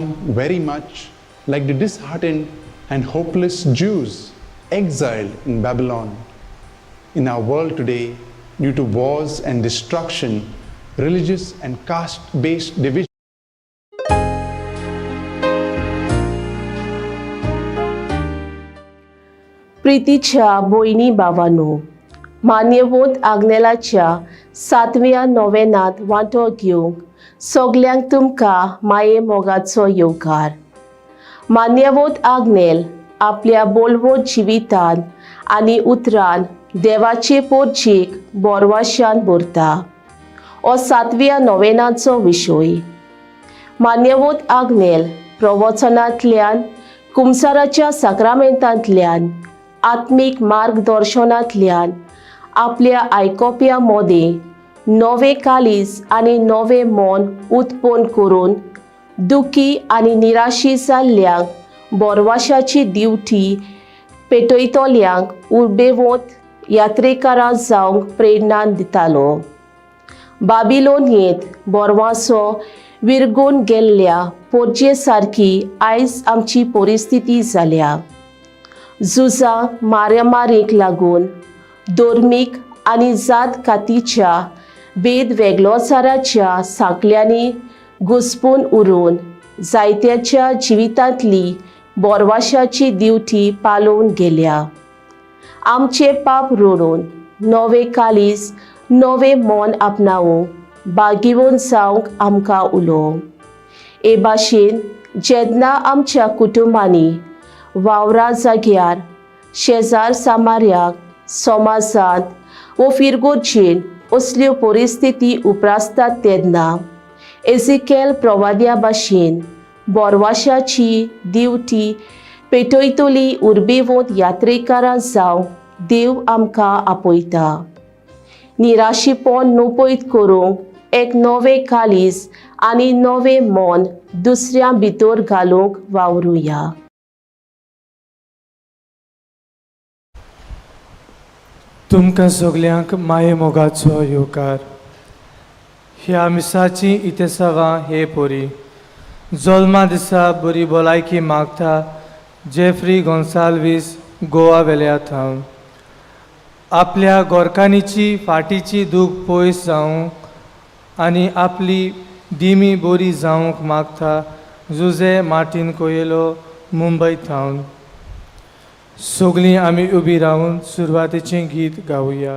Very much like the disheartened and hopeless Jews exiled in Babylon. In our world today, due to wars and destruction, religious and caste-based division, प्रितीच्या भयणी भावांनो, मान्यवंत आग्नेलाच्या सातव्या नोवेनांत वांटो घेवंक सगल्यांक तुमकां माये मोगाचो येवकार. मान्यवंत आग्नेल आपल्या बोलवत जिवितान आनी उतरान देवाचे पोर्चीक बोरवाशान भरता हो सातव्या नोवेनाचो विशय. मान्यवंत आग्नेल प्रवचनांतल्यान, कुमसाराच्या साक्रामेंतांतल्यान, आत्मीक मार्गदर्शनांतल्यान आपल्या आयकोप्या मोदें नवें काळीज आनी नवें मन उत्पन्न करून दुखी आनी निराशी जाल्ल्यांक बोरवाशाची दिवटी पेटयतल्यांक उर्बेवंत यात्रेकारां जावंक प्रेरणा दितालो. बाबिलोनियेंत बोरवासो विरगून गेल्ल्या पोरजे सारकी आयज आमची परिस्थिती जाल्या. झुजां, मारामारीक लागून, धर्मीक आनी जात कातीच्या भेद वेगळोचाराच्या सांकल्यांनी घुसपून उरून जायत्याच्या जिवितांतली बोरवाशाची दिवटी पालोवन गेल्या. आमचे पाप रोडून नवें काळीज, नवें मन आपणावूंक बागिवून जावंक आमकां उलो. हे भाशेन जेन्ना आमच्या कुटुंबांनी, वावरा जाग्यार, शेजार सामार्याक, समाजांत वो फिरगोर्जेन असल्यो परिस्थिती उप्रासतात तेन्ना एजिकेल प्रवाद्या भाशेन बोरवाशाची दिवटी पेटयतली उर्बेवंत यात्रेकारां जावंक देव आमकां आपयता. निराशीपण नपयत करूंक एक नवें काळीज आनी नवें मन दुसऱ्यां भितर घालूंक वावरुया. तुमकां सगल्यांक माये मोगाचो येवकार. ह्या मिसाची इतिसावां हे पोरी. जल्मा दिसा बरी भलायकी मागता जेफ्री गोन्साल्वीस गोवा वेल्या थावन. आपल्या गोरकांनीची फाटीची दूख पयस जावंक आनी आपली दिमी बरी जावंक मागता जुजे मार्टीन कोयलो मुंबय थावन. सगलीं आमी उबी रावन सुरवातेचें गीत गावया.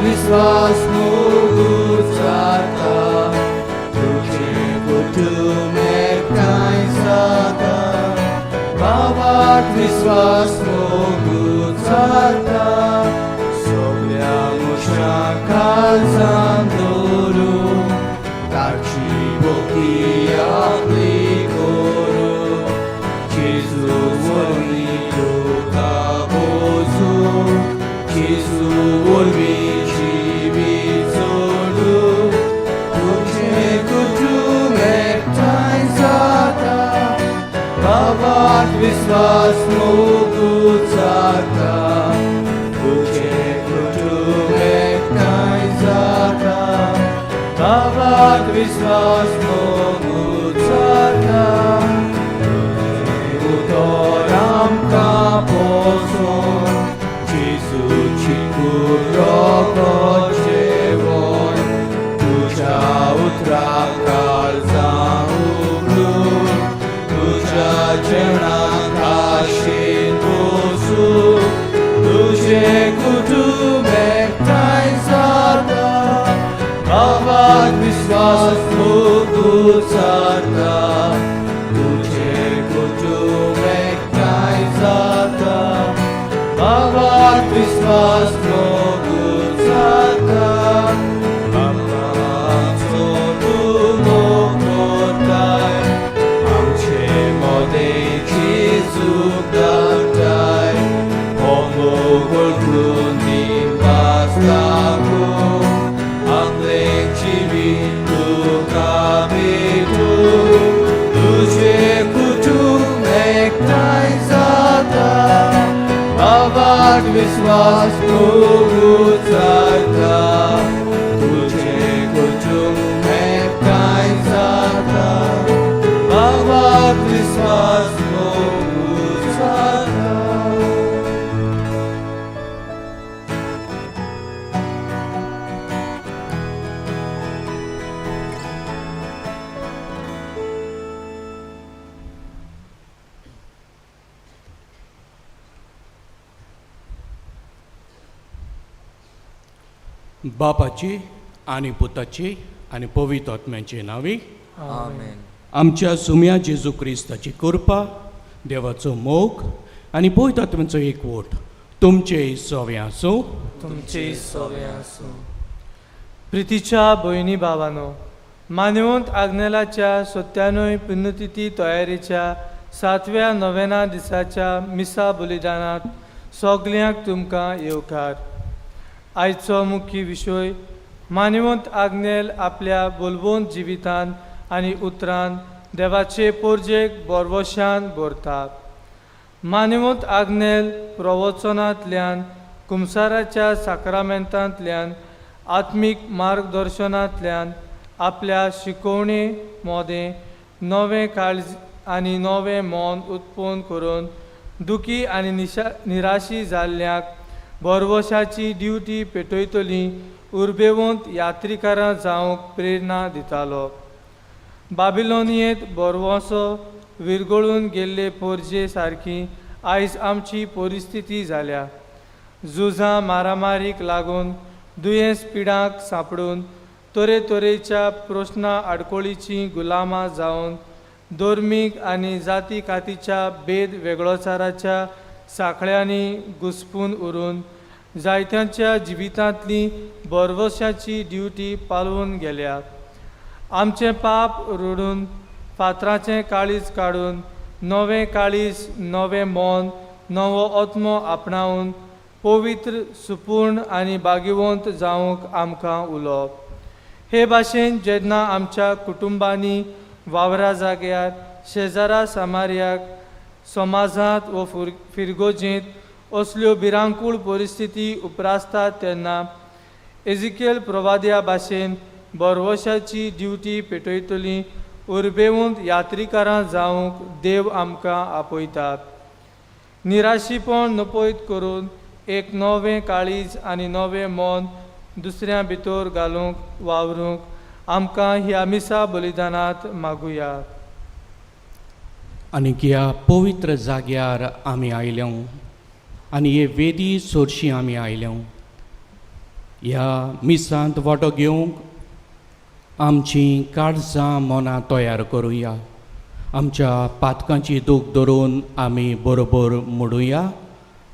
विश्वास मोगुचाता तुझे कुटुंब एकठांय जाता, बाबाक विश्वास मोगुचाता. सगल्या मनशां काळजान दवरून ताची भक्ती आपली करून जेजू वरवीं तुका पोजूं, जेजू वरवीं जिवीत जोडूं. तुजें कुटुंब एकठांय जाता, बाबाक विश्वास मोगुचाता. तुजें कुटुंब एकठांय जाता, बाबाक विश्वास मोगुचाता. तुजें उतर आमकां पोसोन, जेजूची कूड रगत जेवण, तुज्या उतराक काळजां उगडून तुज्या जेवणाक आशेन बसूं. तुजें कुटुंब एकठांय जाता, बाबाक विश्वास मोगुचाता. तुजें कुटुंब एकठांय जाता, बाबाक विश्वास मोगुचाता. क्रिस्मास उचारता तुझे कुटुंब एकठांय जाता बाबा क्रिस्मास उचारता. बापाची आनी पुताची आनी पवित्र आत्म्याचे नांवी. आमेन. आमच्या सुम्या जेजू क्रिस्ताची कृपा, देवाचो मोग आनी पवित्र आत्म्याचो एकवट तुमचे सवे आसूं. तुमची सोवे आसूं. प्रितीच्या भयणी भावानो, मानवंत आग्नेलाच्या सत्यानय पुण्यतिथी तयारीच्या सातव्या नव्याना दिसाच्या मिसा बलिदानांत सगल्यांक तुमकां येवकार. आयचो मुख्य विशय मानवंत आग्नेल आपल्या बोलवंत जिवितान आनी उतरान देवाचे पोरजेक बोरवशान भरता. मानवंत आग्नेल प्रवचनांतल्यान, कुमसाराच्या साक्रामेंतांतल्यान, आत्मीक मार्गदर्शनांतल्यान आपल्या शिकोवणे मोदें नवें काळज आनी नवें मन उत्पन्न करून दुखी आनी निराशी जाल्ल्यांक भरवशाची ड्युटी पेटयतली उर्बेवंत यात्रिकारां जावंक प्रेरणा दितालो. बाबिलोनियेंत भरवंसो विरगळून गेल्ले पोरजे सारकी आयज आमची परिस्थिती जाल्या. झुजां मारामारीक लागून, दुयेंस पिडांक सांपडून, तरेतरेच्या प्रस्ना आडकोळीचीं गुलामां जावन, धर्मीक आनी जाती कातीच्या भेद वेगळोचाराच्या साखळ्यांनी घुसपून उरून जायत्यांच्या जिवितांतली भरवशाची ड्युटी पालवून गेल्या. आमचें पाप रडून, फातराचें काळीज काडून, नवें काळीज, नवें मन, नवो आत्मो आपणावन पवित्र, सुपूर्ण आनी भाग्यवंत जावंक आमकां उलोवप. हे भाशेन जेन्ना आमच्या कुटुंबांनी, वावरा जाग्यार, शेजारा सामार्याक, समाजांत वो फिरगोजेंत असल्यो भिरांकूळ परिस्थिती उप्रासतात तेन्ना एजिकेल प्रवाद्या भाशेन भरवशाची ड्युटी पेटयतली उर्बेवंत यात्रिकारां जावंक देव आमकां आपयता. निराशीपण नपयत करून एक नवें काळीज आनी नवें मन दुसऱ्यां भितर घालूंक वावरूंक आमकां ह्या मिसा बलिदानांत मागुया. आनी ह्या पवित्र जाग्यार आमी आयल्या आनी हे वेदी सोरशी आमी आयल्या ह्या मिसांत वांटो घेवंक आमचीं काळजां मनां तयार करुया. आमच्या पातकांची दूख धरून आमी बरोबर मोडुया.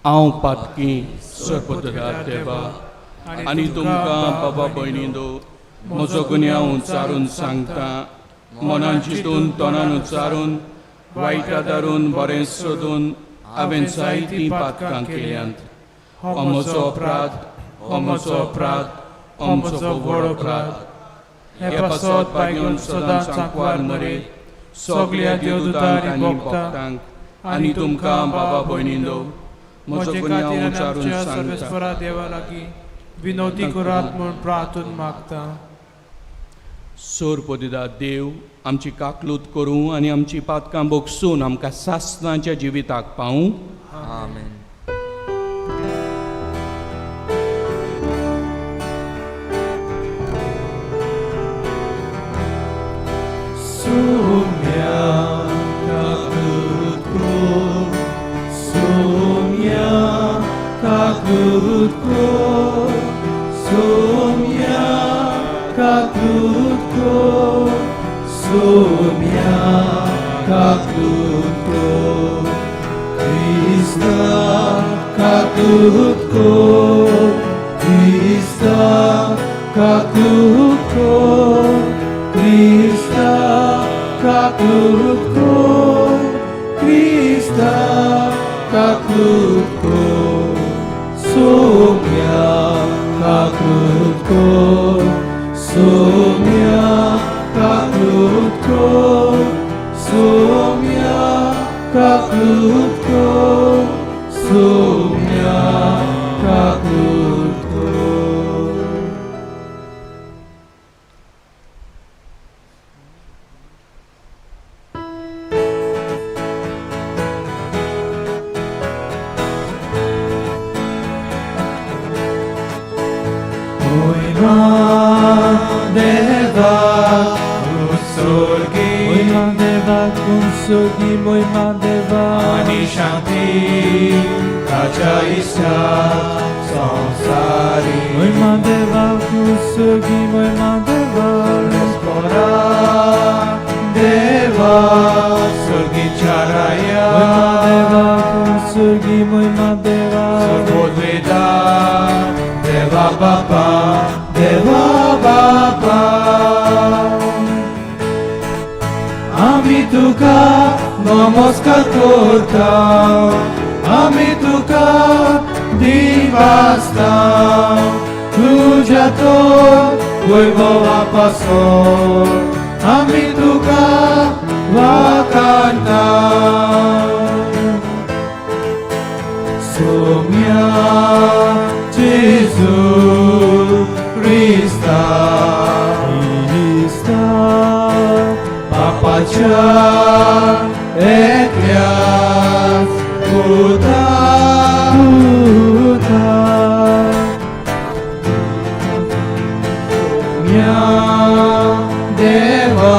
हांव पातकी सरपतदार देवा आनी तुमकां बाबा भयणींदो म्हजो गुन्यांव उच्चारून सांगता. मनान चिंतून, तोंडान उच्चारून, वायटा धरून, बरें सोदून हांवें जायतीं पातकां केल्यांत. हो म्हजो अपराध, हो म्हजो अपराध, हो म्हजो व्हड अपराध. हे पासत भाग्योन सदांच आंकवार मरे, सगल्या देवदूतांक आनी भक्तांक आनी तुमकां बाबा भयणींदो म्हजो म्हजे गुन्यांव खातीर आनी उच्चारून आमच्या सांगता. सर्वेस्परा देवा लागीं विनवती करात म्हूण प्रार्थून मागता. सोर पदिदा देव आमची काकलूत करूं आनी आमची पातकां भोगसून आमकां सासणाच्या जिविताक पावूं. आमेन. Sumya kakutko, sumya kakutko, sumya kakutko, sumya kakutko, Krista kakutko, Krista kakutko, Krista kakutko, Krista kakutko, Sumya kakutko, Sumya kakutko, Sumya kakutko, Sumya. मोहिमा देवा उत्सर्गी मोहिमा देवाक उत्सर्गी मोहिमा देवा आनी शांती ताच्या इश्टाक संवसारी मोहिमा देवाक उत्सर्गी मोहिमा देवा परस्परा देवा सर्गीच्या राया मोहिमा देवाक उत्सर्गी मोहिमा देवा सर्वोद्वेदा देवा बापा देवा बापा आमी तुका नमस्कार करता आमी तुका दिवासता तुज्या तर वैभवा पासून आमी तुका वाखाणता सोम्या जेजू क्रिस्ता क्रिस्ता पापाच्या एकल्याच पुता पुता सोम्या देवा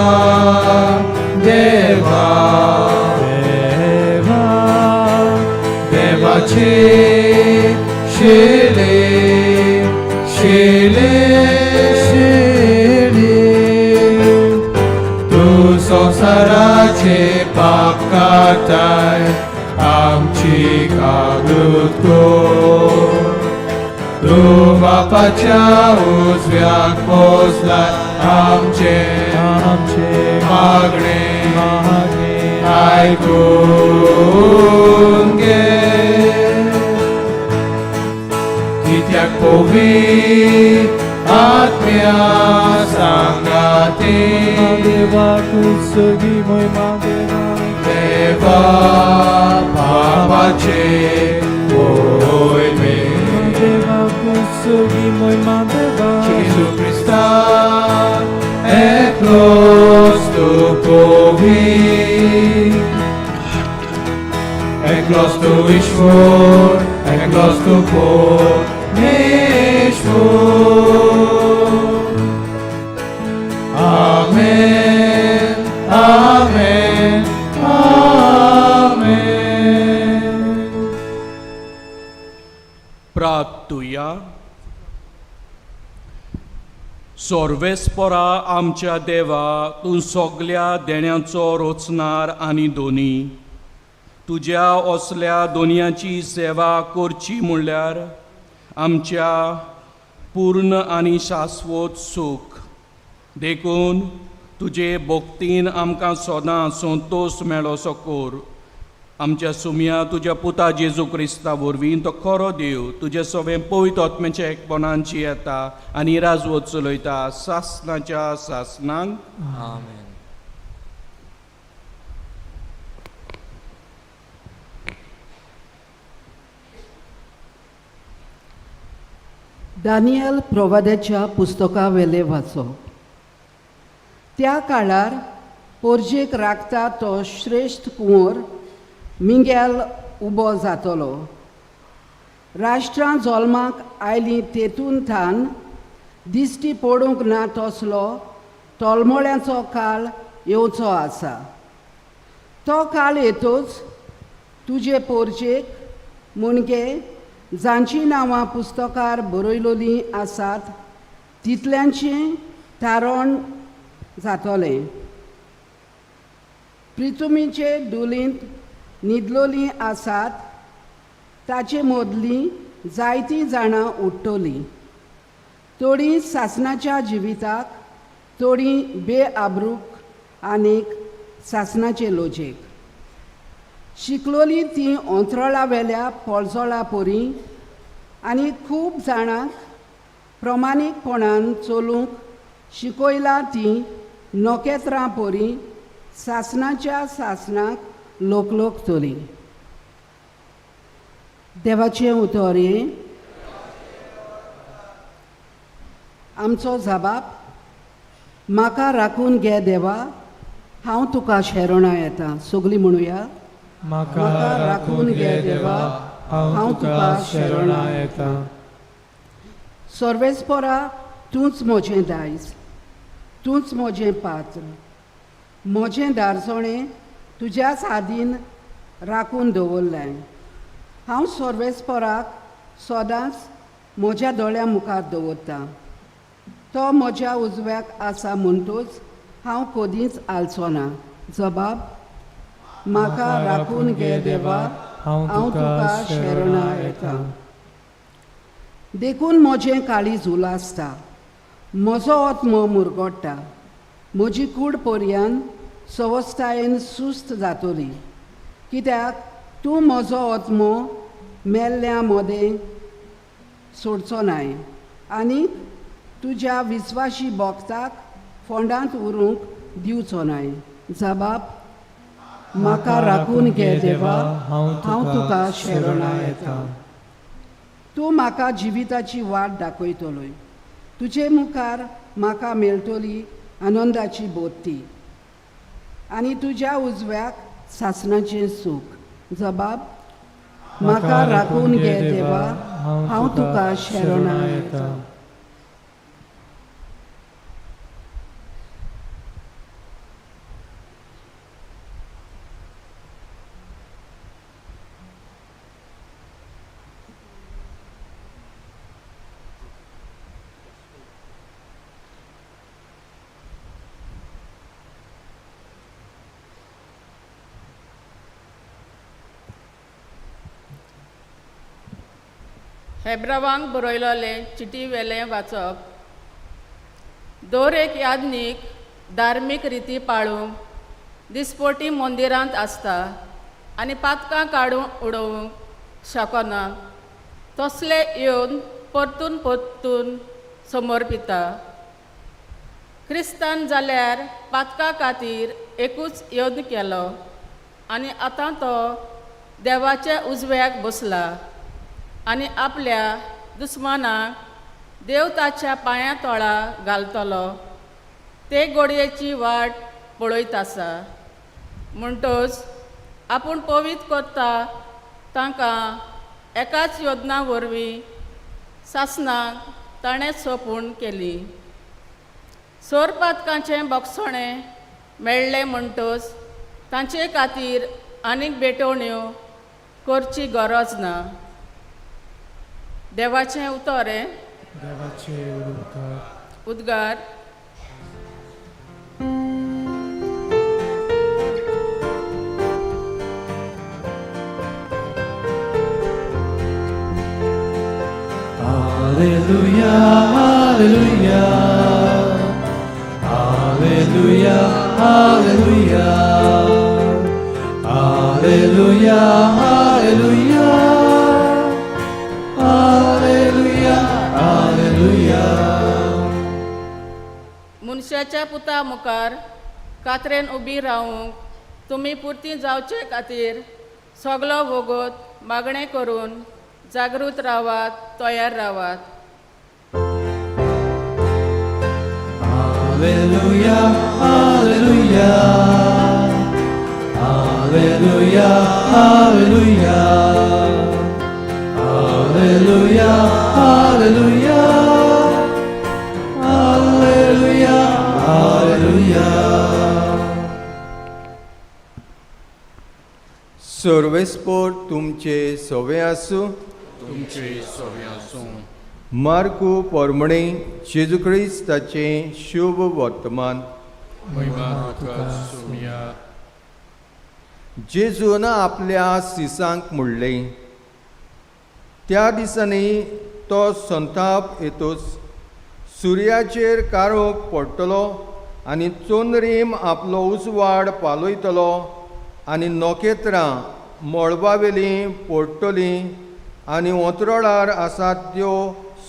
देवा देवा देवाचे शिले शिले शिले तू संवसाराचे पाप काडताय आमची कागूत कर तूं बापाच्या उजव्याक बसलाय आमचे आमचे मागणे मागणे आयकून घे कित्याक पवित्र आत्म्या सांगाती देवाक उत्सर्गी मोहिमा देवा देवा बापाचे वयले देवाक उत्सर्गी मोहिमा देवा जेजू क्रिस्ता एकलोच तूं पवित्र एकलोच तूं ईश्वर एकलोच तूं परमेश्वर आमेन आमेन आमेन प्रार्थुया सोर्वेस्पोरा आमच्या देवा तूं सगल्या देण्याचो रोचणार आनी दोनी तुज्या असल्या दोनयांची सेवा करची म्हणल्यार आमच्या पूर्ण आनी शाश्वत सूख देखून तुजे भक्तीन आमकां सदां संतोश मेळोसो कर आमच्या सुमया तुज्या पुता जेजू क्रिस्ता वरवीं तो खरो देव तुजे सगळें पवित्र आत्म्याच्या एकपणांची येता आनी राजवत चलयता सासनाच्या सासनाक. आमेन. दानियल प्रवाद्याच्या पुस्तका वेले वाचो. त्या काळार पोरजेक राखता तो श्रेश्ठ कुंवर मिंगेल उबो जातलो. राष्ट्रां जल्माक आयलीं तेतून थान दिश्टी पडूंक ना तसलो तोलमोळ्याचो काळ येवचो आसा. तो काळ येतोच तुजे पोरजेक मुणगे जांचीं नांवां पुस्तकार बरयलोलीं आसात तितल्यांचें तारण जातलें. प्रितुमीचे डुलींत न्हिदलोलीं आसात ताचे मदलीं जायतीं जाणां उठ्ठलीं, थोडीं सासणाच्या जिविताक, थोडीं बेआबरूक आनीक सासणाचे लोजेक. शिकलोलीं तीं ओंथरोळा वेल्या पोळजोळा परी आनी खूब जाणांक प्रमाणीकपणान चलूंक शिकयलां तीं नखेत्रां परी सासणाच्या सासणाक लोकलोकतलीं. देवाचें उतर हें. आमचो जबाब. म्हाका राखून घे देवा, हांव तुका शरणां येता. सगळीं म्हणुया. म्हाका राखून घे देवा, हांव तुका शरणां येता. सर्वेस्पोरा. तूंच म्हजें दायज, तूंच म्हजें पात्र, म्हजें दारसणें तुज्याच आदीन राखून दवरलें. हांव सर्वेस्पराक सदांच म्हज्या दोळ्यां मुखार दवरतां. तो म्हज्या उजव्याक आसा म्हणटूच हांव कदींच आलचो ना. जबाब, म्हाका राखून घे देवा, हांव तुका शरणा येता. देखून म्हजें काळीज उलासता, म्हजो आत्मो मुरगोडटा, म्हजी कूड पर्यान सवस्तायेन सुस्त जातली, कित्याक तूं म्हजो आत्मो मेल्ल्या मदें सोडचो नाय आनी तुज्या विस्वाशी भक्ताक फोंडांत उरूंक दिवचो नाय. जबाब, म्हाका राखून घे देवा, हांव तुका शरणा येता. तूं म्हाका जिविताची वाट दाखयतलोय, तुजे मुखार म्हाका मेळटली आनंदाची बोत्ती आनी तुज्या उजव्याक सासणाचें सूख. जबाब, म्हाका राखून घे देवा, हांव तुका शरणा येता. हेब्रावांक बरयलोलें चिटी वेलें वाचप. दर एक याज्ञीक धार्मीक रिती पाळूंक दिसपोटी मंदिरांत आसता आनी पातकां काडून उडोवंक शकना तसले येवन परतून परतून समर्पिता. क्रिस्तान जाल्यार पातकां खातीर एकूच यत्न केलो आनी आतां तो देवाच्या उजव्याक बसला आनी आपल्या दुस्मानाक देव ताच्या पांयां तोळा घालतलो ते गोडयेची वाट पळयत आसा. म्हणटच आपूण पवीत करता तांकां एकाच योजना वरवीं सासणाक ताणें सोंपूण केली. सोरपातकांचें बक्षणें मेळ्ळें म्हणटच तांचे खातीर आनीक भेटवण्यो करची गरज ना. देवाचें उतर हें. देवाचे उपकार. उद्गार. Alleluia, alleluia, alleluia, alleluia, alleluia, alleluia, alleluia, alleluia. मनशाच्या पुता मुखार कात्रेन उबी रावूंक तुमी पुरती जावचे खातीर सगलो वोगोत मागणें करून जागृत रावात, तयार रावात. Alleluia, alleluia, alleluia, alleluia, alleluia, alleluia, alleluia, alleluia. सर्वेस्पोर तुमचे सवे आसूं. तुमचे सवे आसूं. मार्कू पोरमणे जेजू क्रिस्ताचें शुभ वर्तमान. महिमा तुका सोमया. जेजून आपल्या सिसांक म्हणलें, त्या दिसांनी तो संताप येतोच सुर्याचेर काळोख पडटलो आनी चंद्रीम आपलो उजवाड पालयतलो आनी नखेत्रां मळबावेलीं पडटलीं आनी ओंतरोळार आसात त्यो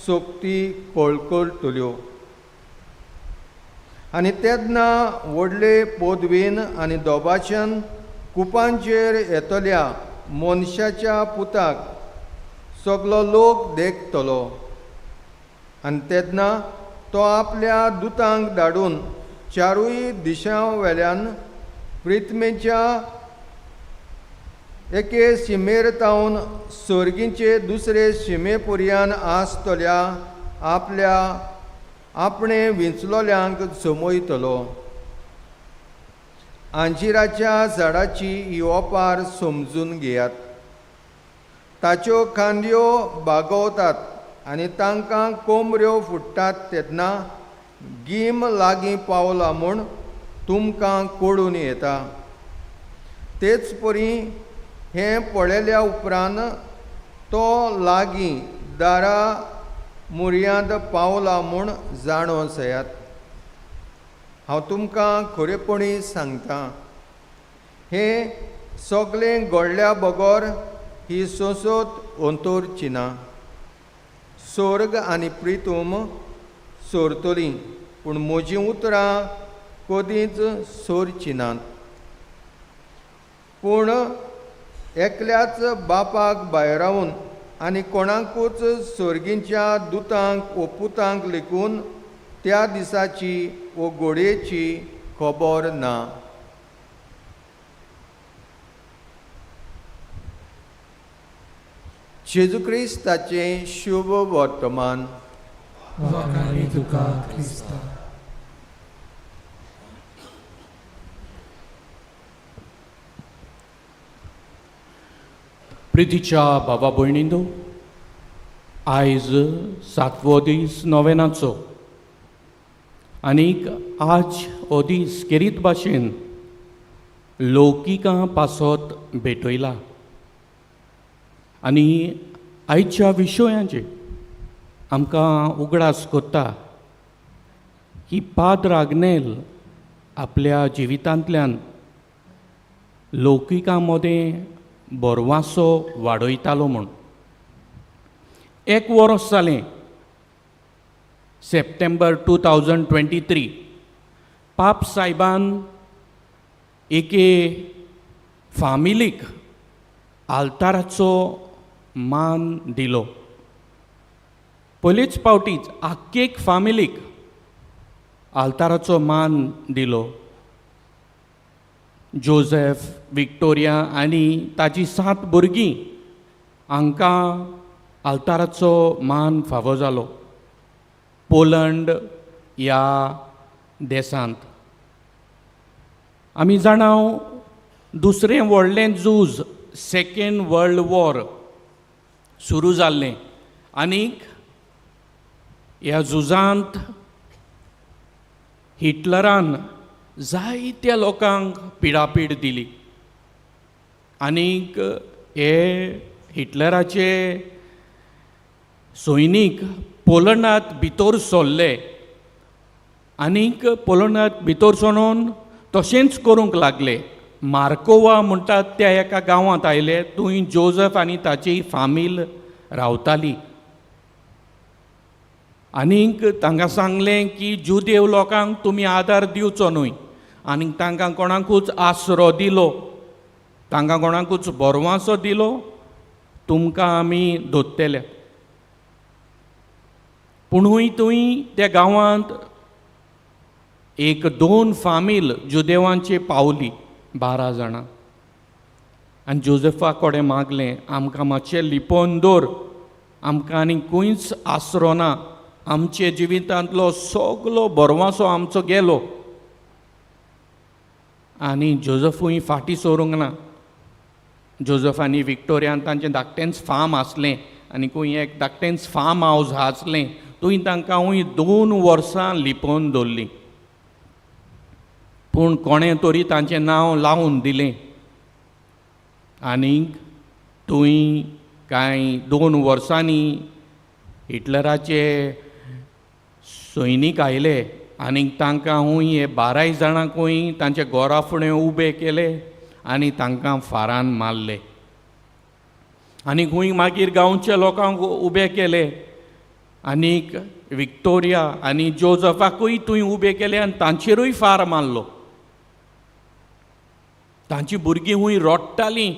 सोकती कळकळटल्यो. आनी तेन्ना व्हडले पोदवीन आनी दोबाच्यान कुपांचेर येतल्या मनशाच्या पुताक सगलो लोक देखतलो. आनी तेन्ना तो आपल्या दुतांक धाडून चारूय दिशां वेल्यान प्रिथमेच्या एके शिमेर तावन सर्गीचे दुसरे शिमे पर्यान आसतल्या आपल्या आपणे विंचलोल्यांक जमयतलो. आंजिराच्या झाडाची ही ओपार समजून घेयात. ताच्यो खांदयो बागवतात आनी तांकां कोमऱ्यो फुट्टात तेन्ना गीम लागीं पावला म्हूण तुमकां कळून येता. तेच परी हें पळयल्या उपरांत तो लागीं दारा मुरयांत पावला म्हूण जाणो जायात. हांव तुमकां खरेपणी सांगता, हें सगळें घडल्या बगर ही सोंसत अंतरची ना. स्वर्ग आनी प्रितूम सोरतलीं, पूण म्हजीं उतरां कदींच सोरचीं नात. पूण एकल्याच बापाक भायरावन आनी कोणाकूच सर्गीच्या दुतांक वो पुतांक लेखून त्या दिसाची वो घडयेची खबर ना. जेजू क्रिस्ताचें शुभ वर्तमान. वाखाणी तुका क्रिस्ता. प्रितीच्या बाबा भयणींनो, आयज सातवो दीस नोवेनाचो आनीक आज हो दीस केरीत भाशेन लौकिकां पासत भेटयला आनी आयच्या विशयांचेर आमकां उगडास करता की पाद्र आग्नेल आपल्या जिवितांतल्यान लौकिकां मदें बरवासो वाडयतालो म्हूण. एक वर्स जालें, सप्टेंबर 2023 पाप सायबान एके फामिलीक आल्ताराचो मान दिलो. पयलेच पावटीच आख्खेक फामिलीक आल्ताराचो मान दिलो. जोसेफ, विक्टोरिया आनी ताजी 7 भुरगीं हांकां आल्ताराचो मान फावो जालो पोलंड ह्या देशांत. आमी जाणाव दुसरें व्हडलें झूज, सेकेंड वर्ल्ड वॉर सुरू जाल्लें आनीक ह्या झुजांत हिटलरान जायत्या लोकांक पिडापीड दिली आनीक हे हिटलराचे सैनीक पोलंडांत भितर सरले आनीक पोलंडांत भितर सरून तशेंच करूंक लागले. मार्कोवा म्हणटात त्या एका गांवांत आयले, थंय जोजफ आनी ताची फामील रावताली आनीक तांकां सांगलें की जुदेव लोकांक तुमी आदार दिवचो न्हय आनीक तांकां कोणाकूच आसरो दिलो, तांकां कोणाकूच बरवासो दिलो, तुमकां आमी दोत्तले. पुणूय थंय त्या गांवांत एक 2 फामील जुदेवांची पावली, 12 जाणां, आनी जोजफा कडेन मागलें, आमकां मातशें लिपोवन दवर, आमकां आनी खंयच आसरो ना, आमचे जिवितांतलो सगलो बरवासो आमचो गेलो. आनी जोजफूय फाटीं सरूंक ना. जोजफ आनी विक्टोरियान तांचें धाकटेंच फार्म आसलें आनी खंय एक धाकटेंच फार्म हावज आसलें, थंय तांकां हूंय 2 वर्सां लिपोवन दवरलीं. पूण कोणें तरी तांचें नांव लावन दिलें आनीक थंय कांय 2 वर्सांनी हिटलराचे सैनीक आयले आनीक तांकां हूंय हे 12 जाणांकूय तांचे गोरा फुडें उबे केले आनी तांकां फारान मारले. आनी खूंय मागीर गांवच्या लोकांक उबे केले आनीक विक्टोरिया आनी जोजफाकूय थंय उबे केले आनी तांचेरूय फार मारलो. तांची भुरगीं हूंय रडटालीं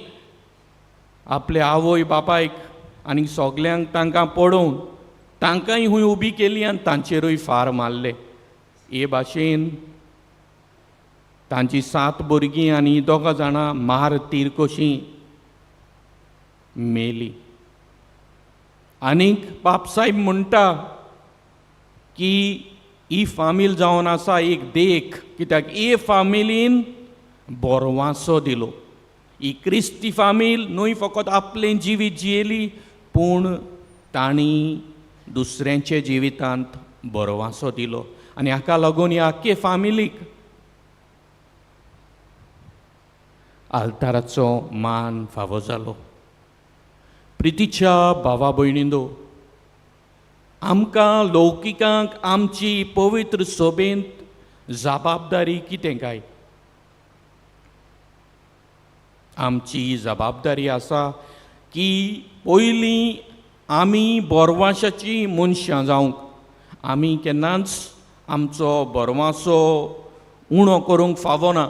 आपले आवय बापायक आनी सगल्यांक तांकां पळोवन तांकांय हूंय उबी केली आनी तांचेरूय फार मारले. हे भाशेन तांची 7 भुरगीं आनी 2 जाणां मार तीर कशीं मेली. आनीक बापसाहेब म्हणटा की ही फामील जावन आसा एक देख, कित्याक हे फामिलीन बोरवांसो दिलो. ही क्रिस्ती फामील न्हय फकत आपलें जिवीत जियेली, पूण तांणी दुसऱ्यांच्या जिवितांत बरवांसो दिलो आनी हाका लागून ह्या आख्खे फामिलीक आल्ताराचो मान फावो जालो. प्रितीच्या भावा भयणींनो, आमकां लौकिकांक आमची पवित्र सोबेंत जबाबदारी कितें काय? आमची जबाबदारी आसा की पयलीं आमी बोरवाशाची मनशां जावंक. आमी केन्नाच आमचो बोरवासो उणो करूंक फावना.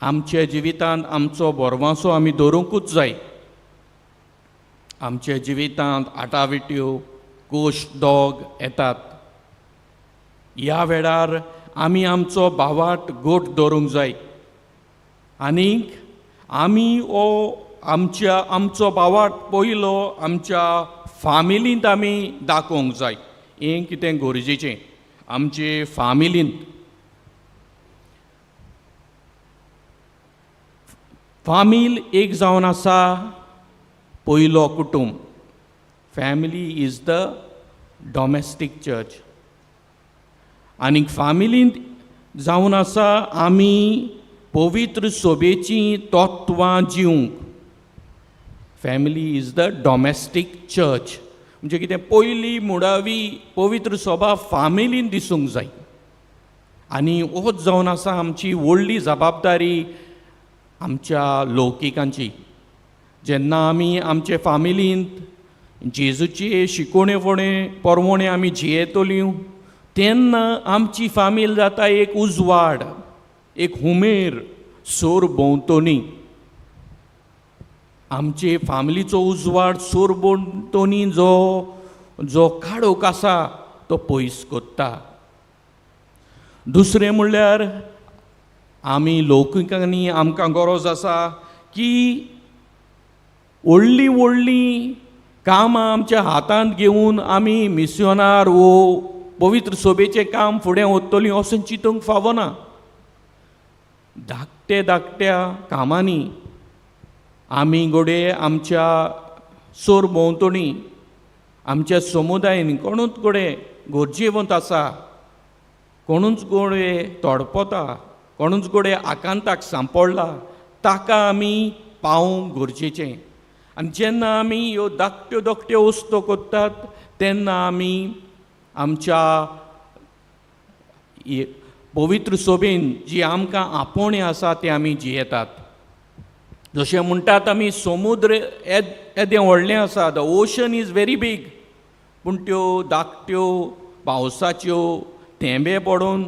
आमच्या जिवितांत आमचो बोरवासो आमी दवरूंकूच जाय. आमच्या जिवितांत आटाविट्यो, कोश, दोग येतात. ह्या वेळार आमी आमचो भावार्त गोट दवरूंक जाय आनीक आमी हो आमच्या आमचो भावार्त पयलो आमच्या फामिलींत आमी दाखोवंक जाय. हें कितें गरजेचें आमचे फामिलींत. फामील एक जावन आसा पयलो कुटूंब. Family is the domestic church. आनीक फामिलींत जावन आसा आमी पवित्र सोबेचीं तत्वां जिवंक. Family is the domestic church. म्हणजे कितें, पयली मुळावी पवित्र सोबा फामिलीन दिसूंक जाय आनी होच जावन आसा आमची व्हडली जबाबदारी आमच्या लौकिकांची. जेन्ना आमी आमचे फामिलींत जेजूचे शिकोवणे फोणे परवणे आमी जियेतली तेन्ना आमची फामील जाता एक उजवाड, एक हुमेर सोर भोंवतणी. आमचे फामिलीचो उजवाड सोर भोंवतणी जो जो काळोख आसा तो पयस कोत्ता. दुसरें म्हणल्यार आमी लौकिकांनी आमकां गरज आसा की व्हडलीं व्हडलीं कामां आमच्या हातांत घेवन आमी मिसियोनार वो पवित्र सोबेचें काम फुडें व्हरतलीं अशें चिंतूंक फावना. धाकटे धाकट्या कामांनी आमी घडये आमच्या सोर भोंवतणी आमच्या समुदायन कोणूच घडये गरजेवंत आसा, कोणूच घडये तडपता, कोणूच घडये आकांताक सांपडला, ताका आमी पावोवंक गरजेचें. आनी जेन्ना आमी ह्यो धाकट्यो धाकट्यो वस्तू करतात तेन्ना आमी आमच्या पवित्र सोबेन जी आमकां आपोवणें आसा तें आमी जियेतात. जशें म्हणटात आमी समुद्र येदें व्हडलें आसा, the ocean is very big, पूण त्यो धाकट्यो पावसाच्यो थेंबे पडून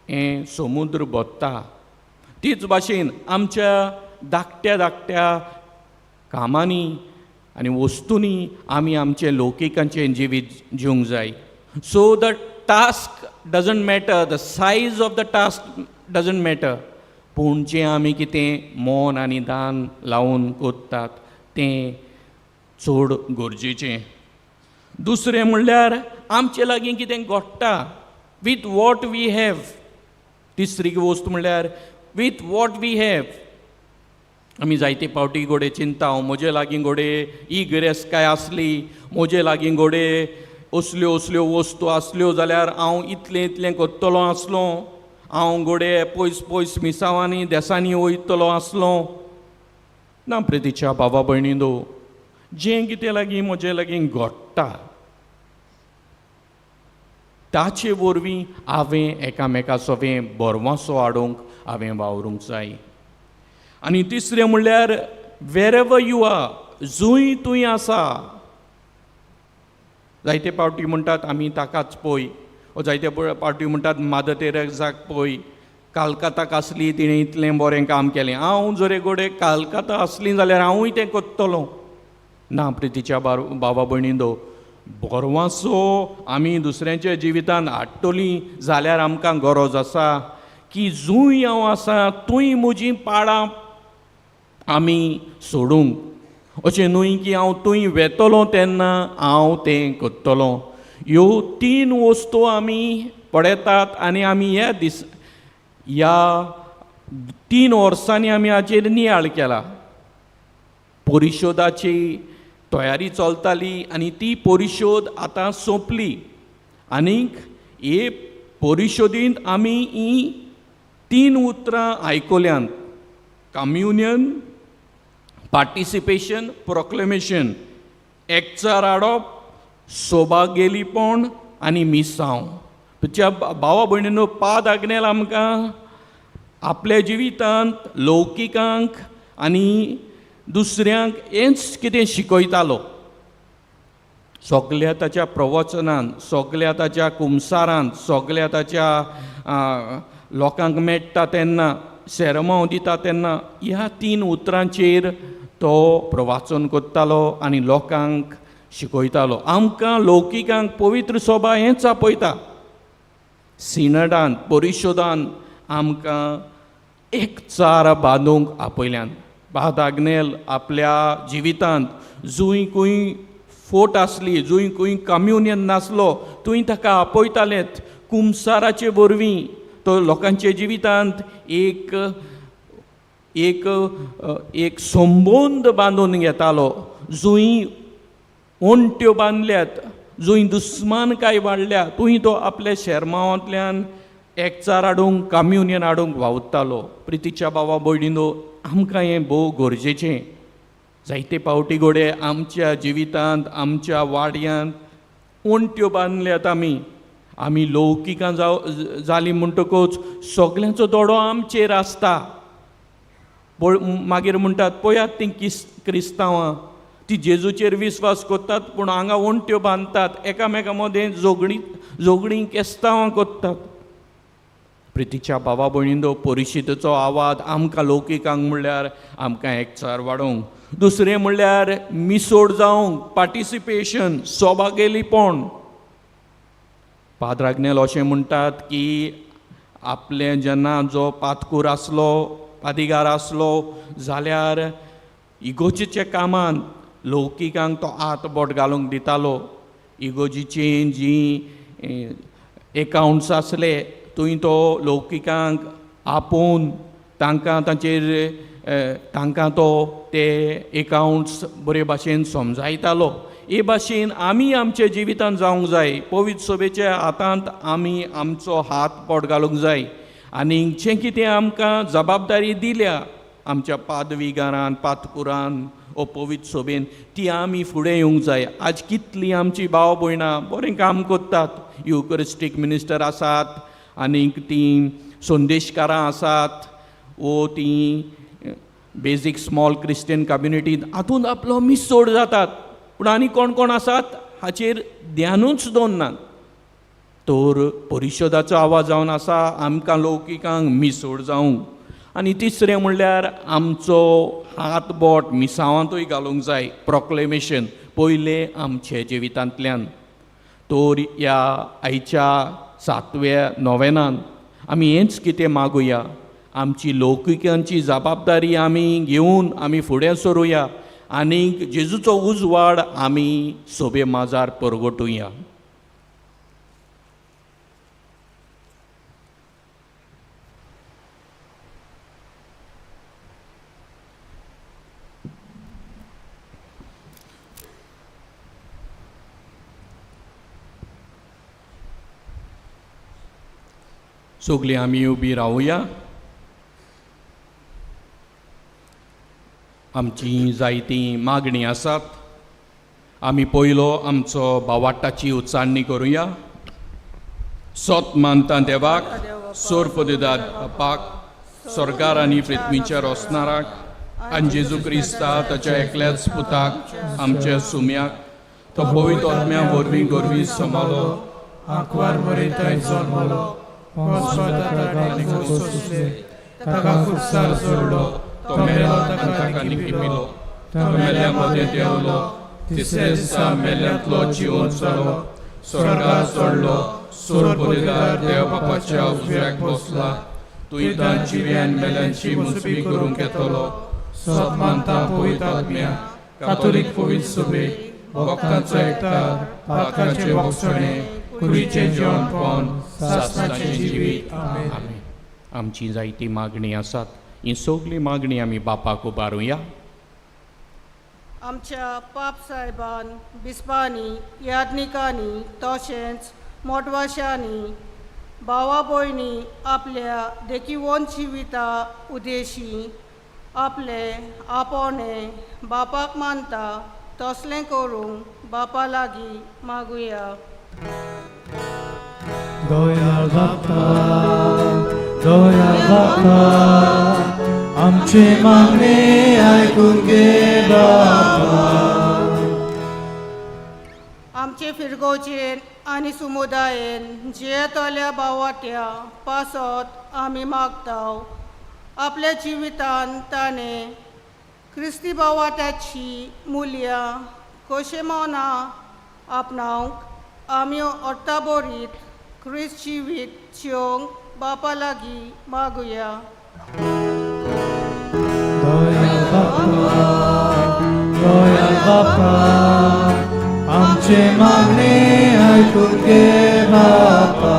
हें समुद्र भरता. तीच भाशेन आमच्या धाकट्या धाकट्या कामांनी आनी वस्तूंनी आमी आमचें लौकिकांचें जिवीत जिवंक जाय. So the task doesn't matter, the size of the task doesn't matter, पूण जें आमी कितें मन आनी दान लावन करतात तें चड गरजेचें. दुसरें म्हणल्यार आमचे लागीं कितें घडटा, with what we have. तिसरी वस्त म्हणल्यार विथ what we have. आमी जायते फावटी घोडे चिंता, हांव म्हजे लागीं घोडे ही गिरेस्तकाय आसली, म्हजे लागीं घोडे असल्यो असल्यो वस्तू आसल्यो जाल्यार हांव इतलें इतलें करतलो आसलो, हांव घोडे पयस पयस मिसांवांनी देसांनी वयतलो आसलो. ना प्रितीच्या बाबा भयणी दो, जें कितें लागीं म्हजे लागीं घडटा ताचे वरवीं हांवें एकामेका सोवें बरवासो हाडूंक हांवें वावरूंक जाय. आनी तिसरें म्हणल्यार वेरेवर you are, जंय तूं आसा. जायते फावटी म्हणटात आमी ताकाच पळय, ओ जायते फावटी म्हणटात मादर तेरेजाक पळय, कालकाताक आसली तिणें इतलें बरें काम केलें, हांव जर घडये कालकाता आसली जाल्यार हांवूय तें करतलो. ना प्रितीच्या बाबा भयणी दो, बरवासो आमी दुसऱ्यांच्या जिवितान हाडटलीं जाल्यार आमकां गरज आसा की जंय हांव आसा थंय म्हजीं पाळां आमी सोडूंक, अशें न्हय की हांव थंय वेतलो तेन्ना हांव तें करतलो. ह्यो तीन वस्तू आमी पळयतात आनी आमी ह्या दीस ह्या 3 वर्सांनी आमी हाचेर नियाळ केला. परिशोदाची तयारी चलताली आनी ती परिशोद आतां सोंपली आनीक हे परिशोदींत आमी ही 3 उतरां आयकल्यांत, कम्युनियन, पार्टिसिपेशन, प्रोक्लेमेशन. एकचार हाडप, सोबागेलीपण आनी मिसांव. तुज्या भावा भयणीनो, पाद आग्नेल आमकां आपल्या जिवितांत लौकिकांक आनी दुसऱ्यांक हेंच कितें शिकयतालो. सगल्या ताच्या प्रवचनान, सगल्या ताच्या कुमसारान, सगल्या ताच्या लोकांक मेळटा तेन्ना, सेरमांव दिता तेन्ना ह्या 3 उतरांचेर तो प्रवाचन करतालो आनी लोकांक शिकयतालो. आमकां लौकिकांक पवित्र सभा हेंच आपयता. सिनडान, परिशोदान आमकां एकचार बांदूंक आपयल्यान. बाद आग्नेल आपल्या जिवितांत जूय खंय फोट आसली, जूय खंय कम्युनियन नासलो थंय ताका आपयतालेत. कुमसाराचे वरवीं तो लोकांच्या जिवितांत एक एक एक संबंद बांदून घेतालो. जूय ओंट्यो बांदल्यात, जंय दुस्मानकाय वाडल्या थंय तो आपल्या शेरमांवांतल्यान एकचार हाडूंक, कम्युनियन हाडूंक वावुरतालो. प्रितीच्या भावा भयणीनो, आमकां हें भोव गरजेचें. जायते फावटी घोडे आमच्या जिवितांत, आमच्या वाड्यांत ओंट्यो बांदल्यात आमी. आमी लौकिकां जालीं म्हणटकूच सगल्यांचो दोडो आमचेर आसता. मागीर म्हणटात पळयात तीं क्रिस्तांवां, ती जेजूचेर विस्वास करतात पूण हांगा ओंट्यो बांदतात, एकामेकां मदें झगडीं केस्तांवां करतात. प्रितीच्या भावा भयणींनो, परिशदेचो आवाज आमकां लौकिकांक म्हणल्यार आमकां एकचार वाडोवंक, दुसरें म्हणल्यार मिसोड जावंक, पार्टिसिपेशन, सोबागेलीपण. पाद्र आग्नेल अशें म्हणटात की आपलें जेन्ना जो पातकूर आसलो, पादिगार आसलो जाल्यार इगोजीच्या कामांत लौकिकांक तो हात बोट घालूंक दितालो. इगोजीचीं जीं एकावंट्स आसले थंय तो लौकिकांक आपोवन तांकां तांचेर तांकां तो ते एकावंट्स बरे भाशेन समजायतालो. हे भाशेन आमी आमच्या जिवितांत जावंक जाय. पवित्र सभेच्या हातांत आमी आमचो हात पोट घालूंक जाय आनी जें कितें आमकां जबाबदारी दिल्या आमच्या पादविगारान, पातकुरान ओ पवित्र सभेन, ती आमी फुडें येवंक जाय. आज कितलीं आमची भाव भयणां बरें काम करतात, युकरिस्टीक मिनिस्टर आसात आनीक तीं संदेशकारां आसात वो तीं बेजीक स्मॉल क्रिस्टियन कम्युनिटींत हातूंत आपलो मिसोड जातात, पूण आनी कोण कोण आसात हाचेर ध्यानूच दवरनात. तर परिशदाचो आवाज जावन आसा आमकां लौकिकांक मिसोड जावंक. आनी तिसरें म्हणल्यार आमचो हात बोट मिसावांतूय घालूंक जाय, प्रोक्लेमेशन पयलें आमचे जिवितांतल्यान. तर ह्या आयच्या 7व्या नोवेनान आमी हेंच कितें मागुया, आमची लौकिकांची जबाबदारी आमी घेवन आमी फुडें सरुया आनीक जेजूचो उजवाड आमी सोबे माजार परगटुया. सगळीं आमी उबी रावया. आमची जायतीं मागणीं आसात. आमी पयलो आमचो बावाटाची उच्चारणी करुया. सोत मानता देवाक, सोरपदेदार बापाक, स्वर्गार आनी पृथ्वीच्या रोसनाराक आनी जेजू क्रिस्ता ताच्या एकल्याच पुताक आमच्या सुम्याक, तो पवित्र आत्म्या वरवीं गोरवी समालो, आंकवार मरेताय जल्मलो, ताका खुर्सार सोडलो, तो मेलो ताका निकिपिलो, तो मेल्या मदें देंवलो, तिसऱ्या दिसा मेल्यांतलो जिवन जालो, स्वर्गार चडलो, सोरपदेदार देव बापाच्या उजव्याक बसला, तुयें जिव्यान मेल्यांची मुसबी करूंक येतलो. सत मानता पवित्र आत्म्या, कातोलीक पवित्र सभे, भक्तांचो एकचार, पातकाचे भोगसणे, कुडीचें जेवणपण, सासणाचें जिवीत. आमेन. आमेन. आमची जायती मागणी आसात, ही सगळी मागणी आमी बापाक उबारुया. आमच्या पाप साहेबान, बिस्पांनी, याज्ञिकांनी तशेंच मोटवाशांनी भावा भयणी आपल्या देखिवंत जिविता उदेशी आपले आपोवणें बापाक मानता तसलें करूंक बापा लागीं मागुया. दयाळ बापा, दयाळ बापा, आमचे मागणे आयकून घे बापा. आमचे फिरगोचेन आनी समुदायेन जियेतल्या बावाट्या पासत आमी मागता, आपल्या जिवितान ताणें क्रिस्ती बावाट्याची मुल्यां कशें मनां आपणावंक आमी अर्ताबोरीत क्रिस्त जिवीत जिवंक बापा लागीं मागुया. दयाळ बापा, दयाळ बापा, आमचे मागणे आयकून घे बापा.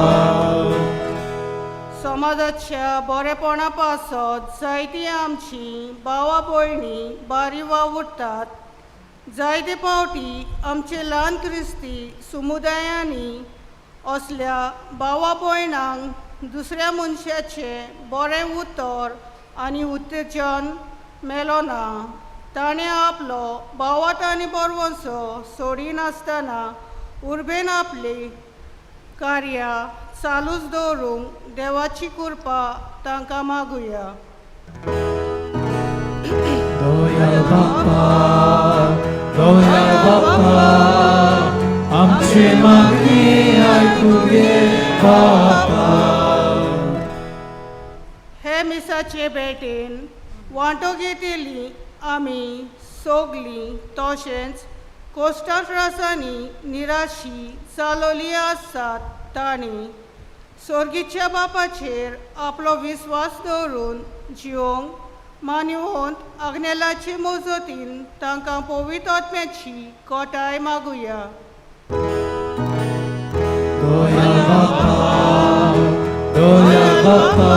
समाजाच्या बरेपणा पासत जायती आमची भावा भयणी बारी वावुरतात. जायते फावटी आमचे ल्हान क्रिस्ती समुदायांनी असल्या भावा भयणांक दुसऱ्या मनशाचें बरें उतर आनी उत्तेजन मेलोना. ताणें आपलो भावाट आनी बरवंसो सोडिनासतना उर्बेन आपली कार्यां चालूच दवरूंक देवाची कृपा तांकां मागुया. दयाळ बापा, दयाळ बापा, आमचे मागणे आयकून घे बापा. हे मिसाचे भेटेन वांटो घेतली आमी सोगलीं तशेंच कोश्टा त्रासांनी निराशी जालोली आसात तांणी सोर्गीच्या बापाचेर आपलो विस्वास दवरून जिवंक मानवंत आग्नेलाचे मजतीन तांकां पवित्र आत्म्याची कोटाय मागुया. दयाळ बापा, दयाळ बापा,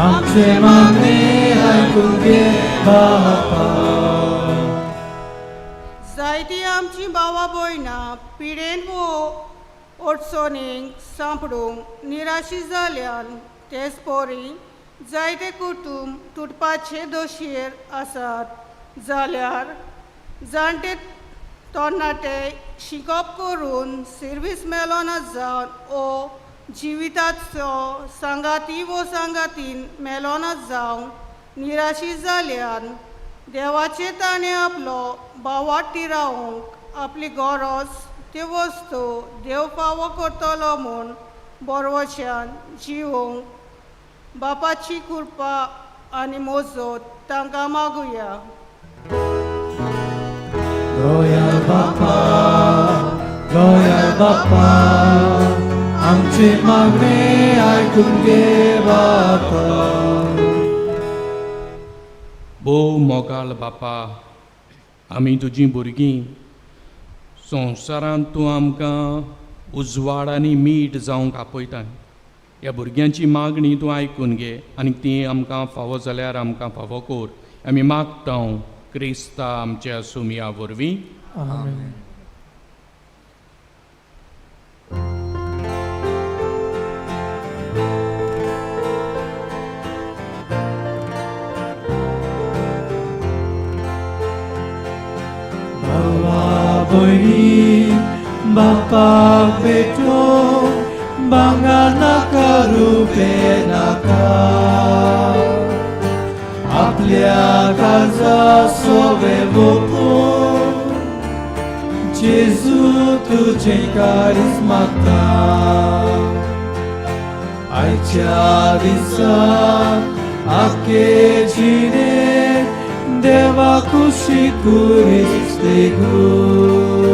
आमचे मागणे आयकून घे बापा. जायती आमची भावा भयणां पिडेन वो अडचणींक सांपडूंक निराशी जाल्यान तेच परी जायते कुटूंब तुटपाचे दोशयेर आसात जाल्यार जाणटे तरणाटे शिकप करून सिर्वीस मेलोना जावन ओ जिविताचो सांगाती वो सांगातीन मेलोना जावन निराशी जाल्यान देवाचे ताणें आपलो भावाट तिरावंक आपली गरज त्यो वस्तू देव फावो करतलो म्हूण बरवशान जिवंक बापाची कृपा आनी मोजत तांकां मागुया. दयाळ बापा, दयाळ बापा, आमचे मागणे आयकून घे बापा. भोव मोगाल बापा, आमी तुजीं भुरगीं. संवसारांत तूं आमकां उजवाड आनी मीठ जावंक आपयता. ह्या भुरग्यांची मागणी तूं आयकून घे आनी ती आमकां फावो जाल्यार आमकां फावो कर. आमी मागता क्रिस्ता आमच्या सुमया वरवीं. आमेन. भावा भयणी बापाक भेटो बांगा नाका रुपे नाका, आपल्या काळजा सोवे वोपून जेजू तुजें काळीज मागता. आयच्या दिसा आखे जिणे देवा खुशी कुरीस देगून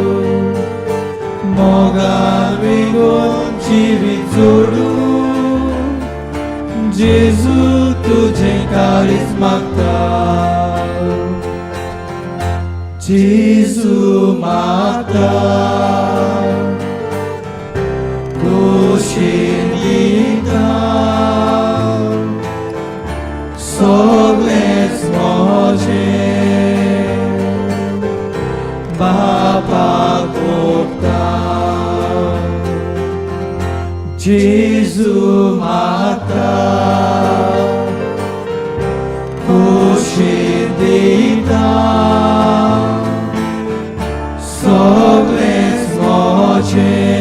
मोगान वेगून जिवीत जोडून जेजू तुजें काळीज मागता. जेजू मागता कुशीक जेजू मागता खोशी दिता सगळेंच म्हजें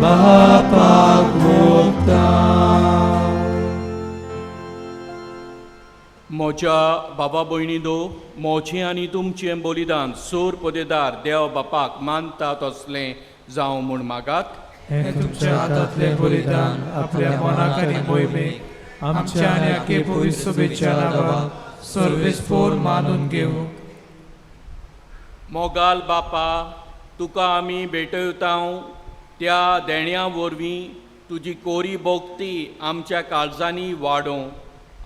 बापाक मोगता. म्हज्या बाबा भयणी दो म्हजें आनी तुमचें बलिदान सूर पदेदार देव बापाक मानता तसलें जावं म्हूण मागात. हें तुमच्या हातांतलें बलिदान आपल्या मनाक आनी मोहिमेक आमच्या आनी आखे पवित्र सभेच्या नांवान सर्वेस्पोर मानून घेवं. मोगाल बापा, तुका आमी भेटयता त्या देण्या वरवीं तुजी कोरी भोक्ती आमच्या काळजांनी वाडोवं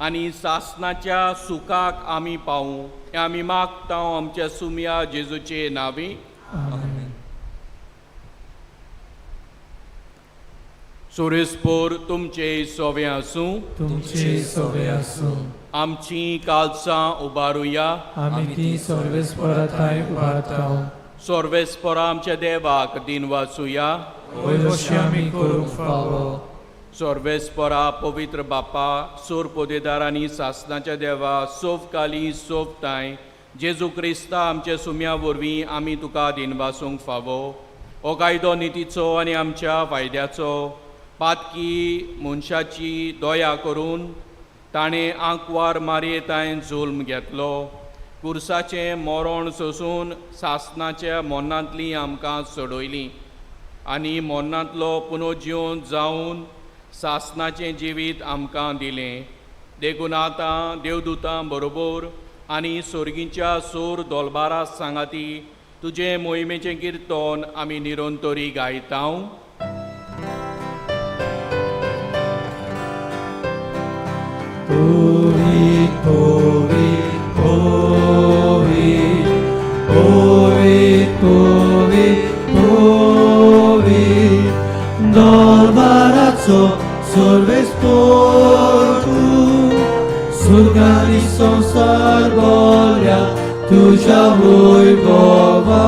आनी सासनाच्या सुखाक आमी पावूं, हें आमी मागता आमच्या सुमया जेजूचे नांवी. सुरेशपूर तुमचे सोवे आसूं. तुमचे सोवे आसूं. आमची कालसां उबारुया. आमी ती सर्वेस्परा थंय उबारता. सोर्वेस्पोरा आमच्या देवाक दिन वाचुया. वयवशी आमी करूंक फावो. सोर्वेस्पोरा पवित्र बापा, सोर पोदेदार आनी सासनाच्या देवा, सोफ काली सोफ तांय जेजू क्रिस्ता आमच्या सुम्या वरवीं आमी तुका दिनवासूंक फावो. हो कायदो नितीचो आनी आमच्या फायद्याचो. पातकी मनशाची दया करून ताणें आंकवार मारये तांय जुल्म घेतलो. कुर्साचें मरण सोसून सासनाच्या मरणांतली आमकां सोडयली आनी मरणांतलो पुनोजिवन जावन सासनाचें जिवीत आमकां दिलें. देखून आतां देवदूतां बरोबर आनी सोर्गीच्या सूर दोलबारा सांगाती तुजें मोहिमेचें किर्तन आमी निरंतरी गायता. Povi, povi, povi, povi, povi, povi, Dolbarazzo sorvesportu, Surgani संसार बोल्या तुझ्या वैभवा.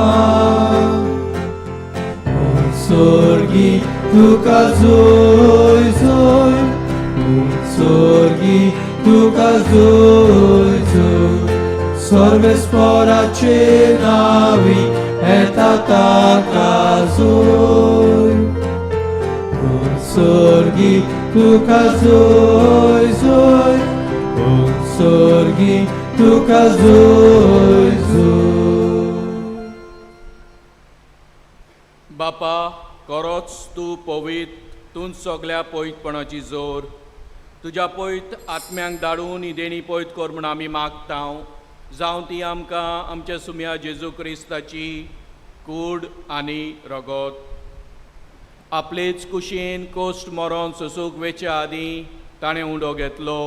सोर्गी तुका जोय जोय, सोर्गी तुका जोय जोय, सर्वेस्पोराचे नावी येता ताका जोय. सोर्गी तुका जोय जोय, सोर्गी तुका जोय जोय. बापा, करोच तूं पवित्र, तूं सगल्या पवित्रपणाची जोर. तुज्या पयत आत्म्यांक धाडून ही देणी पयत कर म्हूण आमी मागता. जावं ती आमकां आमच्या सुम्या जेजू क्रिस्ताची कूड आनी रगत. आपलेच कुशीन कोश्ट मरोन सोसूंक वेच्या आदीं ताणें उंडो घेतलो,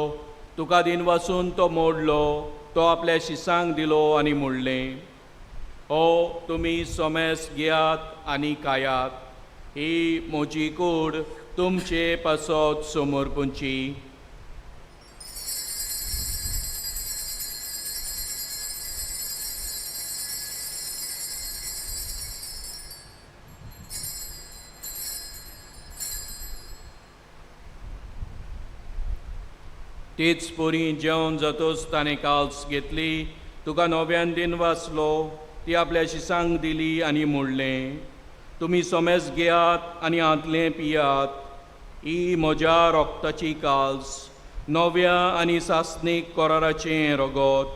तुका दिन वासून तो मोडलो, तो आपल्या शिसांक दिलो आनी म्हणलें, हो तुमी सोमेस घेयात आनी खायात, ही म्हजी कूड तुमचे पासत समर्पूंची. तेच पोरी जेवण जातोच ताणें काल्स घेतली, तुका नव्यान दिन वाचलो, ती आपल्या शिसांक दिली आनी म्हणलें, तुमी सोमेस घेयात आनी हांतलें पियात, ही म्हज्या रोगताची काल्स, नव्या आनी सासणीक कराराचें रगत,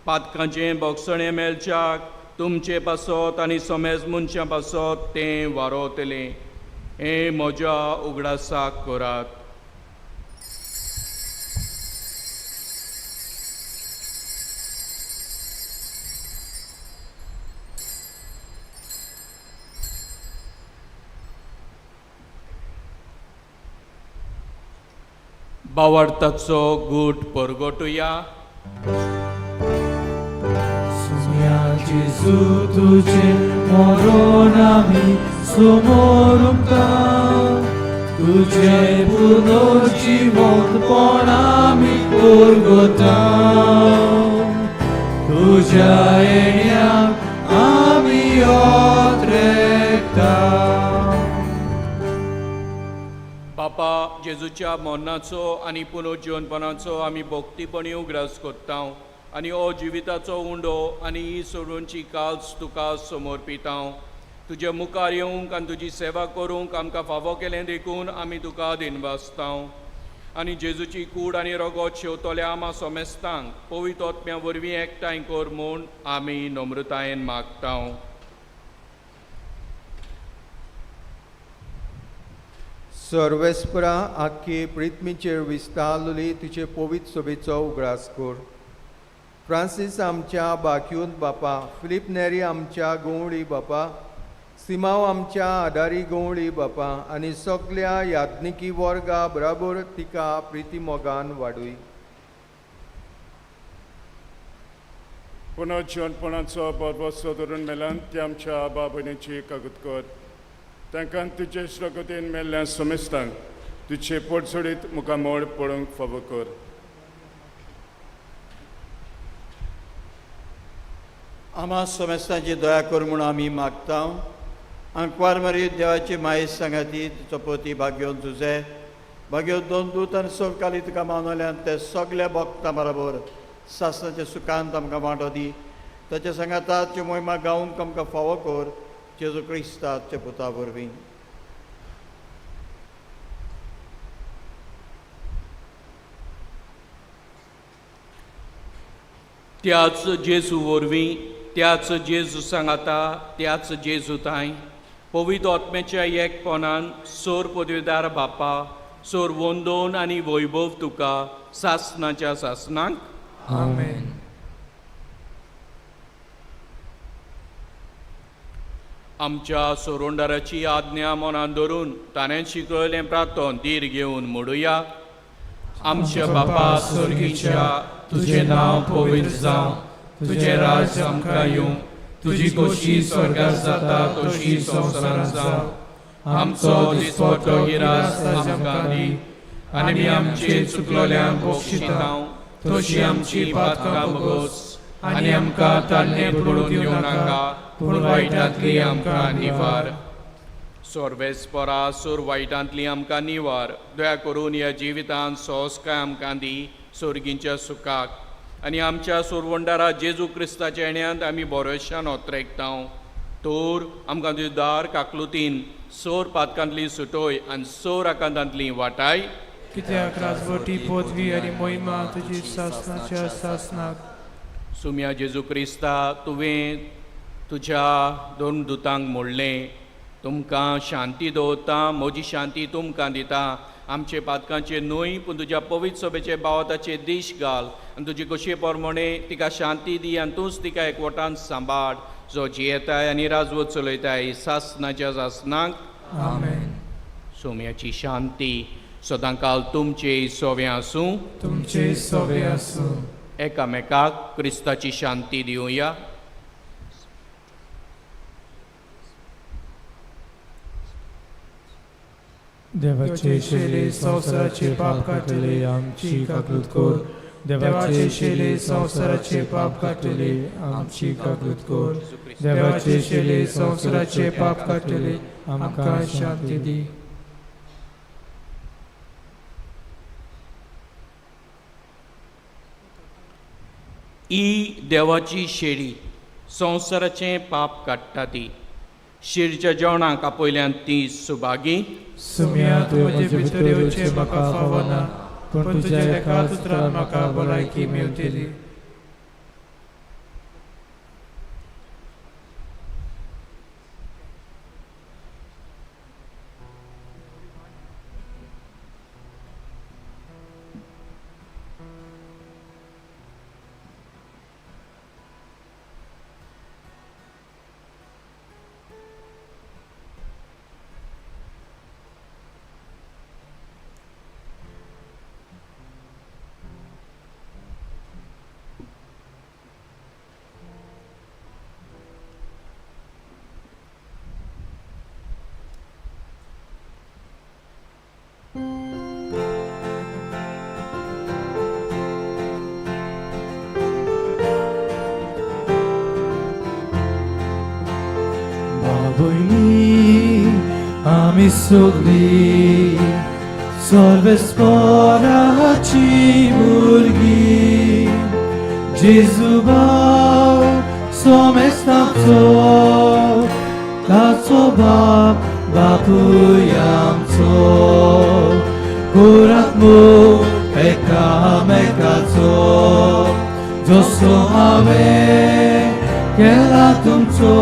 पातकांचें बोगसणें मेळच्याक तुमचे पासत आनी सोमेज मनशां पासत तें वारोतलें. हें म्हज्या उगडासाक करात. बावडताचो गूट परगटुया. सुम्या जेजू तुझे मरण आमी समोर उमता, तुझे पुनर्जिवंतपण आमी परगटा, तुझ्या येण्याक आमी अत्रेकता. बापा, जेजूच्या मरणाचो आनी पुनर्जिवनपणाचो आमी भक्तीपणी उगडास करता आनी हो जिविताचो उंडो आनी ही सोडूनची काल्स तुका समर्पिता. तुजे मुखार येवंक आनी तुजी सेवा करूंक आमकां फावो केलें देखून आमी तुका दिनवासता. आनी जेजूची कूड आनी रगत शेवतल्या आमा सोमेस्तांक पवित्र आत्म्या वरवीं एकठांय कर म्हूण आमी नम्रतायेन मागता. सर्वेस्परा आख्खे पृथ्वीचेर विस्तारलेली तुजे पवित्र सभेचो उगडास कर. फ्रांसीस आमच्या बाक्यून बापा, फिलीप नेरी आमच्या गवळी बापा, सिमांव आमच्या आदारी गवळी बापा आनी सगल्या याज्ञिकी वर्गा बराबर तिका प्रितीमोगान वाडूय. पुनर्जिवनपणाचो बरबसो धरून मेल्यान ती आमच्या आबा भयणीची कागद कर. तांकां तुजे श्रगतीन मेल्ल्या समेस्तांक तुजे पोटसोडीत मुखामळ पळोवंक फावो कर. आमा समेस्तांची दया कर म्हूण आमी मागता. आंकवार मारी देवाची मायेस सांगाती तिचो पती भाग्योन जुजे भाग्यो दोन दूत आनी सवकाली तुका मानवल्यान ते सगल्या भक्तां बराबर सासणाच्या सुखांत आमकां वांटो दी. ताच्या सांगाताच्यो मोहिमा गावंक आमकां फावो कर जेजू क्रिस्ताच्या पुता वरवीं. त्याच जेजू वरवीं, त्याच जेजू सांगाता, त्याच जेजू तांय पवित्र आत्म्याच्या एकपणान सोर पदवीदार बापा, सोर वंदोन आनी वैभव तुका सासणाच्या सासणाक. आमेन. आमच्या सोरोंडाराची आज्ञा मनान धरून ताणें शिकयलें प्रार्थन धीर घेवन म्हणुया. आमच्या बापा स्वर्गीच्या, तुजें नांव पवित्र जावं, तुजें राज्य आमकां येवं, तुजी खोशी स्वर्गार जाता तशी संवसारांत जावं. आमचो दिसपट्टो गिरास आमकां दी आनी आमी आमचे चुकलोल्यांक बक्षिता तशी आमची पातकां भोगोस आनी आमकां तान्ने पडून दिवं नाका, पूण वायटांतली आमकां निवार. सोर्वेस्परा सोर वायटांतली आमकां निवार. दया करून ह्या जिवितांत सोंसकाय आमकां दी सोर्गींच्या सुखाक आनी आमच्या सोरवंडारा जेजू क्रिस्ताच्या येण्यांत आमी बरोशान ओतरेकता. तोर आमकां तुजें दार काकलुतीन सोर पातकांतली सुटोय आनी सोर आकांतांतली वाटाय. कित्याक राजवटी पदवी आनी मोहिमा तुजी सासणाच्या सासणाक. सुम्या जेजू क्रिस्ता, तुवें तुज्या दोन दुतांक म्हणलें, तुमकां शांती दवरता, म्हजी शांती तुमकां दिता. आमचे पातकांचे न्हय पूण तुज्या पवित्र सभेचे बावताचे दीश घाल आनी तुजी कशी प्रमाणे तिका शांती दी आनी तूंच तिका एकवटान सांबाळ, जो जियेताय आनी राजवत चलयताय सासणाच्या सासणाक. आमेन. सोम्याची शांती सदांकाल तुमचे सोवे आसूं. तुमचे सोवे आसूं. एकामेकाक क्रिस्ताची शांती दिवया. देवाचे शेले संवसाराचे पाप काडटले आमची काकूत कर. देवाचे शेले संवसाराचे पाप काडटले आमची काकूत कर. देवाचे शेले संवसाराचे पाप काडटले आमकां शांती दी. ही देवाची शेळी संवसाराचें पाप काडटा ती शिरच्या जेवणाक आपयल्यान ती सुभागी. सुम्या, तूं म्हजे भितर येवचें म्हाका फावना, पूण तुज्या एकाच उतरान म्हाका भलायकी मेवतली. आमी सगळीं सर्वेस्पराची भुरगीं जेजू भाव सोमेस्तांचो ताचो बाप बापूय आमचो कोरात मोग एकामेकाचो जसो हांवें केला तुमचो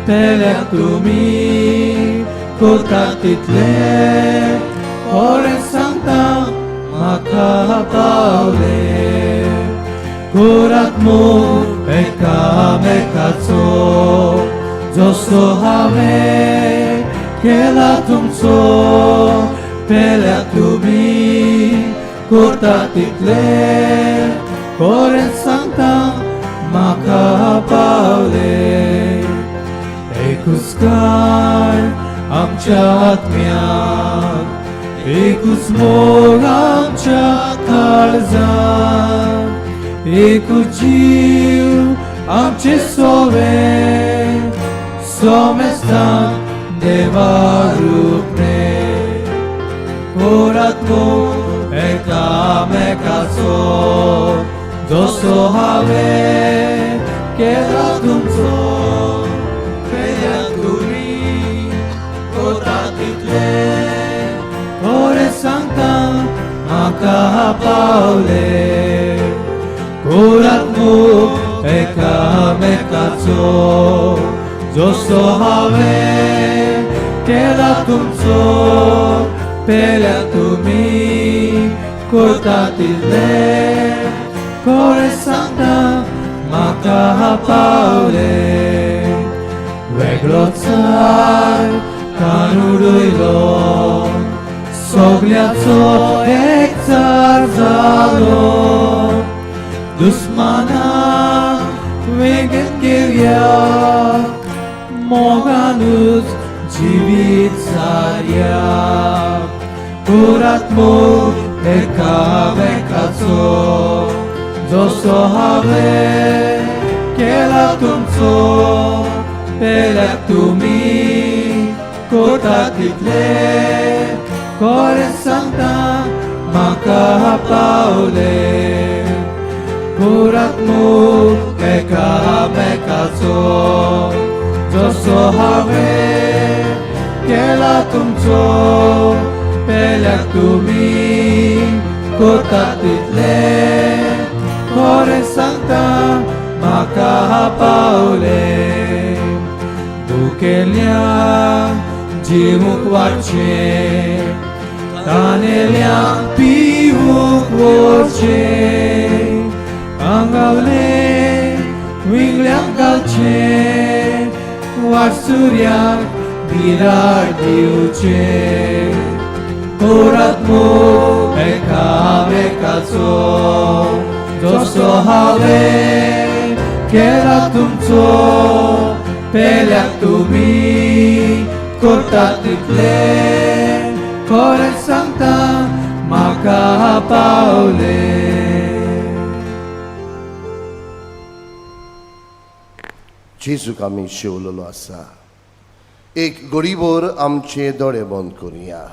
पेल्याक तुमी कोता तितले खरें सांगता म्हाका पावले कोरात मोग एकामेकाचो जसो हांवें केला तुमचो पेल्याक तुमी कोता तितले खरें सांगता म्हाका पावले एकूच काळ आमच्या आत्म्याक एकूच मोग आमच्या काळजाक एकूच जीव आमचे सोवे सोमेस्तान देवा रूपणे कोरात मोग एकामेकाचो जसो हांवें केला तुमचो पेल्याक तुमी कोता तितले खरें सांगता म्हाका पावले कोरात मोग एकामेकाचो जसो हांवें केला तुमचो पेल्याक तुमी कोता तितले खरें सांगता म्हाका पावले वेगळो चार कान उडयलो सगल्याचो एकचार जालो दुस्मानाक वेगेन घेवया मोगानूच जिवीत सारया कोरात मोग एकामेकाचो जसो हांवें केला तुमचो पेल्याक तुमी कोता तितले खरें सांगता म्हाका पावले कोरात मोग एकामेकाचो जसो हांवें केला तुमचो पेल्याक तुमी कोता तितले खरें सांगता म्हाका पावले दुखेल्यांक जिवूंक वाडचें तानेल्यांक पिवूंक व्हरचें आंगावले विंगल्यांक घालचें वाटसुऱ्यांक बिराड दिवचें कोरात मोग एकामेकाचो जसो हांवें केला तुमचो पेल्याक तुमी कोता तितले खरें सांगता म्हाका पावले जेजूक आमी शेवलेलो आसा एक घडीभर आमचे दोळे बंद करुया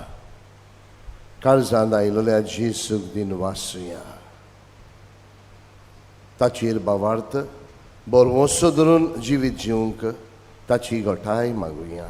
काळजांत आयलेल्या जेजूक दिन वाचुया ताचेर भावार्थ बरवसो धरून जिवीत जिवंक ताची घटाय मागुया.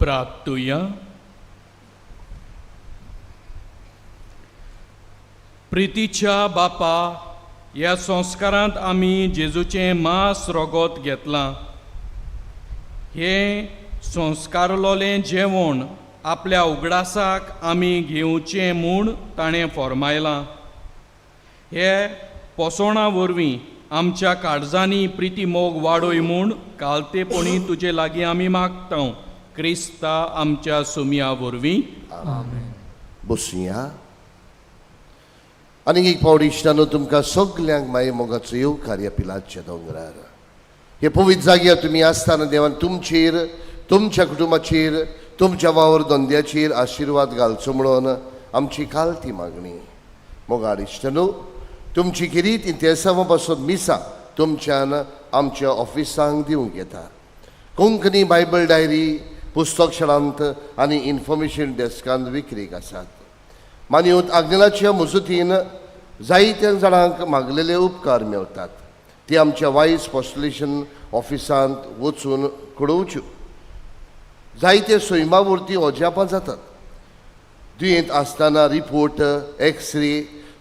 प्राप्तुया प्रितीच्या बापा ह्या संस्कारांत आमी जेजूचें मांस रगत घेतलां. हें संस्कारलोलें जेवण आपल्या उगडासाक आमी घेवचें म्हूण ताणें फॉर्मायलां. हे पोसवणा वरवीं आमच्या काळजांनी प्रिती मोग वाडय म्हूण कालतेपणी तुजे लागीं आमी मागता. क्रिस्ता आमच्या सुमया वरवीं. बसुया. आनीक एक फावट इश्टानो तुमकां सगल्यांक माये मोगाचो येवकार ह्या पिलाच्या दोंगरार. हे पवित्र जाग्यार तुमी आसतना देवान तुमचेर, तुमच्या कुटुंबाचेर, तुमच्या वावर धंद्याचेर आशिर्वाद घालचो म्हणून आमची कालती मागणी. मोगाळ इश्टानो, तुमची खेरीत इंतेसांवा पासून मिसां तुमच्यान आमच्या ऑफिसांक दिवंक येता. कोंकणी बायबल डायरी पुस्तक शाळांत आनी इन्फॉर्मेशन डेस्कांत विक्रीक आसात. मानयूत आग्नेलाच्या मजतीन जायत्या जाणांक मागलेले उपकार मेळटात. ती आमच्या वायस पॉस्टुलेशन ऑफिसांत वचून कळोवच्यो. जायते सैमा वरवीं अजापां जातात. दुयेंत आसतना रिपोर्ट, एक्सरे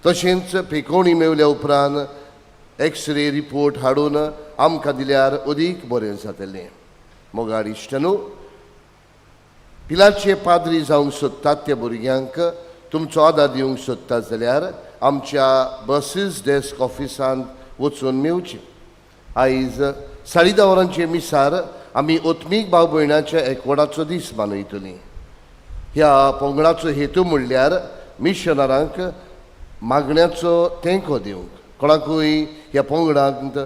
तशेंच पेकोवणी मेवल्या उपरांत एक्सरे रिपोर्ट हाडून आमकां दिल्यार अदीक बरें जातलें. मोगाळ इश्टानो, पिलाचे पाद्री जावंक सोदतात त्या भुरग्यांक तुमचो आदार दिवंक सोदतात जाल्यार आमच्या बसीस डेस्क ऑफिसांत वचून मेवचें. आयज 10:30 वरांचे मिसार आमी ओत्मीक भाव भयणाच्या एकवटाचो दीस मनयतलीं. ह्या पंगडाचो हेतू म्हणल्यार मिशनरांक मागण्याचो तेंको दिवंक. कोणाकूय ह्या पंगडांत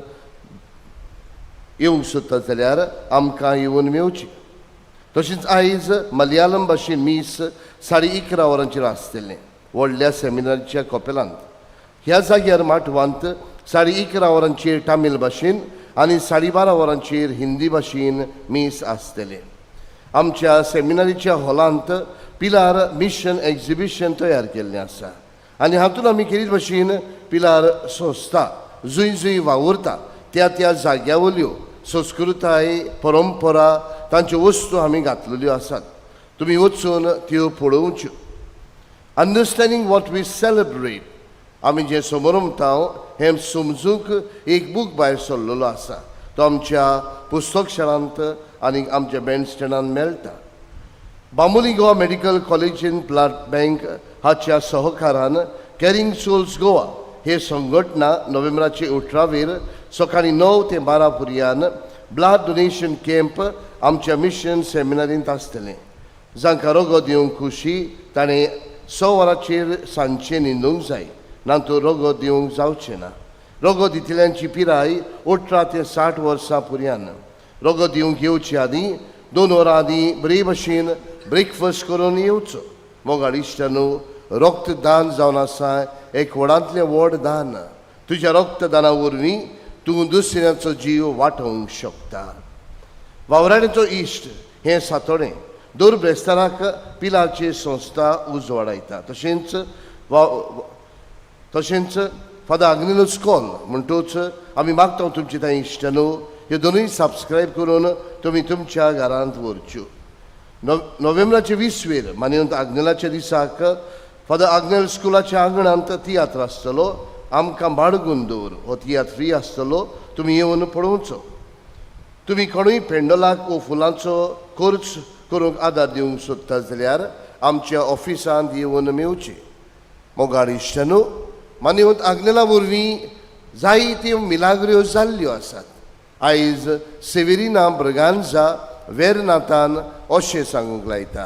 येवंक सोदता जाल्यार आमकां येवन मेवचें. तशेंच आयज मलयाळम भाशेन मीस 11:30 वरांचेर आसतलें व्हडल्या सेमिनारच्या कपेलांत. ह्या जाग्यार माटवांत 11:30 वरांचेर तामील भाशेन आनी 12:30 वरांचेर हिंदी भाशेन मीस आसतलें. आमच्या सेमिनारीच्या हॉलांत पिलार मिशन एक्झिबिशन तयार केल्लें आसा आनी हातूंत आमी खेरीत भाशेन पिलार संस्था जंय जंय वावुरता त्या त्या जाग्या वयल्यो संस्कृताय, परंपरा, तांच्यो वस्तू आमी घातलेल्यो आसात. तुमी वचून त्यो पळोवच्यो. अंडरस्टँडींग what we celebrate, आमी जें समरमता हें समजूंक एक बूक भायर सरलेलो आसा. तो आमच्या पुस्तक शाळांत आनी आमच्या बँड स्टँडान मेळटा. बांबोली गोवा मेडिकल कॉलेजीन ब्लड बँक हाच्या सहकारान कॅरिंग सोल्स गोवा हे संघटना नोव्हेंबराचे 18वेर सकाळीं 9 ते 12 पर्यंत ब्लड डोनेशन कॅम्प आमच्या मिशन सेमिनारींत आसतलें. जांकां रोगो दिवंक खुशी ताणें 6 वरांचेर सांजचें न्हिदूंक जाय, ना तर रोगो दिवंक जावचें ना. रोगो दितल्यांची पिराय 18 ते 60 वर्सां पर्यंत. रोगो दिवंक येवचे आदीं 2 वरां आदीं बरे भशेन ब्रेकफास्ट करून येवचो. मोगाळ इश्टानो, रक्तदान जावन आसा एक व्हडांतलें व्हड दान. तुज्या रक्तदाना वरवीं तूं दुसऱ्याचो जीव वाटोवंक शकता. वावराड्याचो इश्ट हें सातोडें दर ब्रेस्ताराक पिलाची संस्था उजवाडायता. तशेंच तशेंच फादर आग्नेलो स्कॉल म्हणटूच आमी मागता तुमची थंय इश्टानो ह्यो दोनूय सबस्क्रायब करून तुमी तुमच्या घरांत व्हरच्यो. नोव्हेंबराचे 20वेर मानवंत आग्नेलाच्या दिसाक फादर आग्नेल स्कुलाच्या आंगणांत तियात्र आसतलो. आमकां बाडगून दवर हो तियात्र फ्री आसतलो. तुमी येवन पळोवचो. तुमी कोणूय पेंडोलाक वो फुलांचो खर्च करूंक आदार दिवंक सोदता जाल्यार आमच्या ऑफिसांत येवन मेवचें. मोगाळ इश्टानो, मानवंत आग्नेला वरवीं जायत्यो मिलाग्र्यो जाल्ल्यो आसात. आयज सेवेरिना ब्रगांजा वेरनाथान अशें सांगूंक लायता,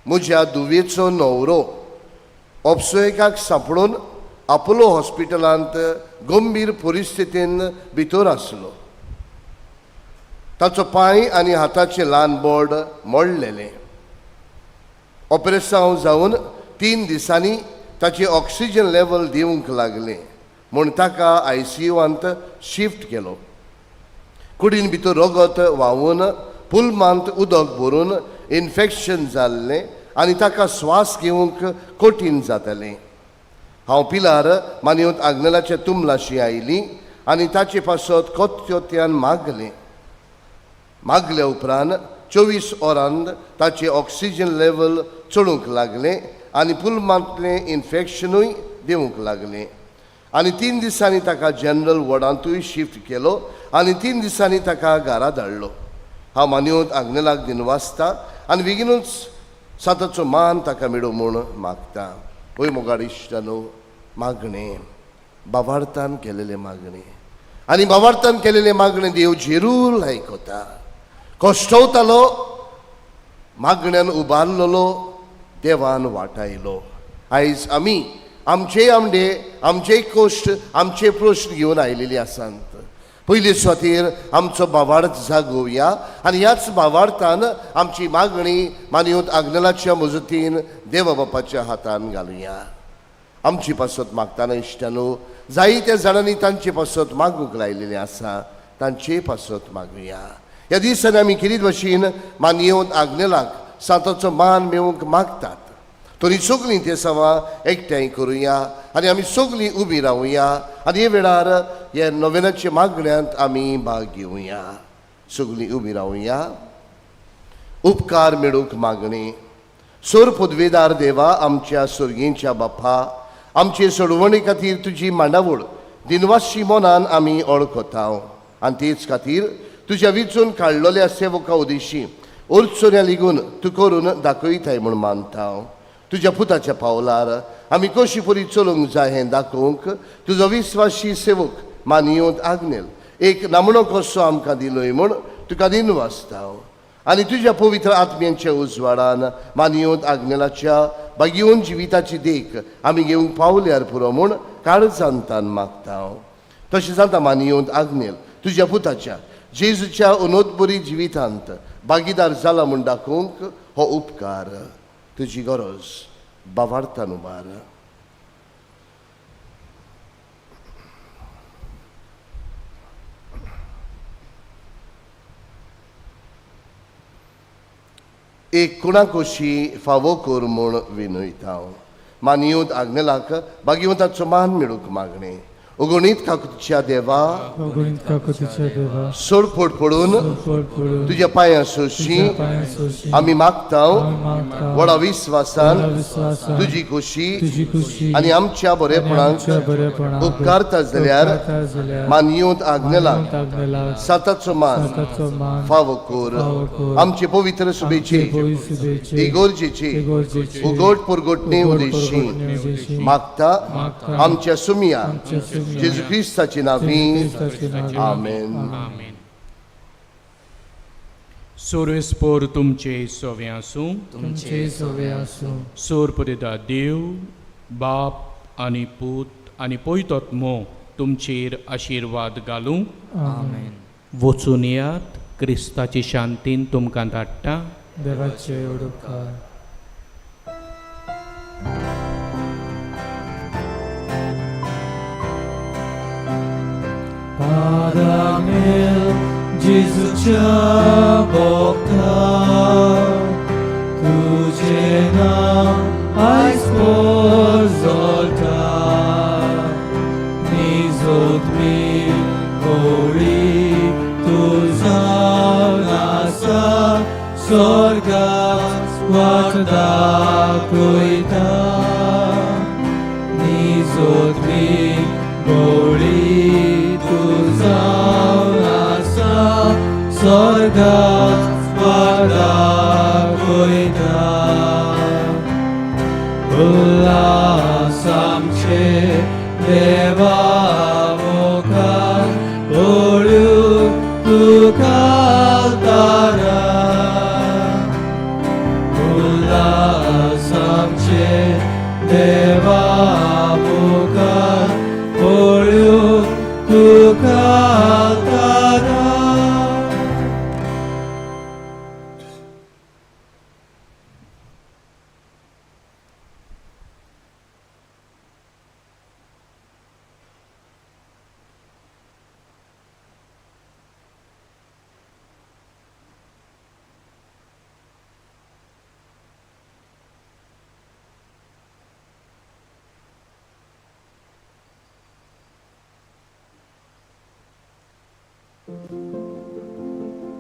म्हज्या धुवेचो न्हवरो अपसोयकाक सांपडून आपोलो हॉस्पिटलांत गंभीर परिस्थितीन भितर आसलो. ताचो पांय आनी हाताचें ल्हान बोड मोडलेलें. ऑपरेसांव जावन 3 दिसांनी ताचें ऑक्सिजन लेवल दिवंक लागलें म्हूण ताका आयसीयूंत शिफ्ट केलो. कुडीन भितर रगत व्हांवून पुलमांत उदक भरून इन्फेक्शन जाल्लें आनी ताका स्वास घेवंक कठीण जातालें. हांव पिलार मानयत आग्नेलाच्या तुमलाशी आयली आनी ताचे पासत कोत्योत्यान मागलें. मागल्या उपरांत 24 वरांत ताचें ऑक्सिजन लेवल चडूंक लागलें आनी पुलमांतलें इन्फेक्शनूय देंवूंक लागलें. आनी 3 दिसांनी ताका जनरल वॉर्डांतूय शिफ्ट केलो आनी 3 दिसांनी ताका घरा धाडलो. हांव मानयत आग्नेलाक दिनवासता आनी बेगीनूच साताचो मान ताका मेळूं म्हूण मागता. वय मोगाळ इश्टानो, मागणें बावार्थान केलेलें मागणें आनी बावार्थान केलेलें मागणें देव जेरूल आयकता. कश्टवतालो मागण्यान उबारलेलो देवान वाटायलो. आयज आमी आमचे आमडे, आमचे कश्ट, आमचे प्रश्न घेवन आयलेली आसात. पयले सुवातेर आमचो भावार्थ जागोवया आनी ह्याच भावार्थान आमची मागणी मानयत आग्नेलाच्या मजतीन देवा बापाच्या हातान घालुया. आमची पासत मागतना इश्टानो, जायत्या जाणांनी तांचे पासत मागूंक लायलेलें आसा, तांचे पासत मागुया. ह्या दिसांनी आमी खेरीत भशेन मानयेवन आग्नेलाक सांताचो मान मेळोवंक मागतात. तरी सगळीं ते सवा एकठांय करुया आनी आमी सगळीं उबी रावया आनी हे वेळार ह्या नोवेनाच्या मागण्यांत आमी भाग घेवया. सगळीं उबी रावया. उपकार मेळूंक मागणी. सोर पदवेदार देवा, आमच्या सोर्गींच्या बापा, आमचे सोडवणे खातीर तुजी मांडावळ दिनवाशी मनान आमी ओळखता आनी तेच खातीर तुज्या विचून काडलेल्या सेवका उदेशी अडचण्या लिगून तूं करून दाखयताय म्हूण मानता. तुज्या पुताच्या पावलार आमी कशी परी चलूंक जाय हें दाखोवंक तुजो विस्वाशी सेवक मानयोत आग्नेल एक नामणो कसो आमकां दिलोय म्हूण तुका दिनवासता. आनी तुज्या पवित्र आत्म्यांच्या उजवाडान मानयोत आग्नेलाच्या बागेवन जिविताची देख आमी घेवंक पावल्यार पुरो म्हूण काळजांतान मागता. तशें जाता मानयोत आग्नेल तुज्या पुताच्या जेजूच्या अनोदबरी जिवितांत भागीदार जाला म्हूण दाखोवंक हो उपकार तुजी गरज बावार्थान उबार. एक कुणाकोशी फावो कर म्हूण विनयता. मानयोत आग्नेलाक बागेवंताचो मान मेळूंक मागणें. अगणीत काकुतीच्या देवा, अगणीत काकुतीच्या देवा, सोडफोड पडून तुज्या पांयां सोशी आमी मागता. व्हडा विस्वासान तुजी खोशी आनी आमच्या बरेपणाक उपकारता जाल्यार मानयोत आग्नेलाक साताचो मान फावो कर. आमचे पवित्र सुबेचे इगोर्जेचे उगोट पुरगोटणे उदेशी मागता आमच्या सुमिया जेजू क्रिस्ताचे नांवी. आमेन. सोरेस्पोर तुमचे सोवे आसूं. तुमचे सोवे आसूं. सोर परेदा देव बाप आनी पूत आनी पयतोत्मो तुमचेर आशिर्वाद घालूं. आमेन. वचून येयात. क्रिस्ताची शांतीन तुमकां धाडटा. देवाचे उपकार. Paramil Jesu'ya boktar, तुझे नाम आयज पोरजोलता, निजोत मी होळी तूं जावन आसा, स्वर्गात वाट दाखयता, निजोत मी होळी स्वर्गात वाट दाखयता. उल्हास आमचे देवा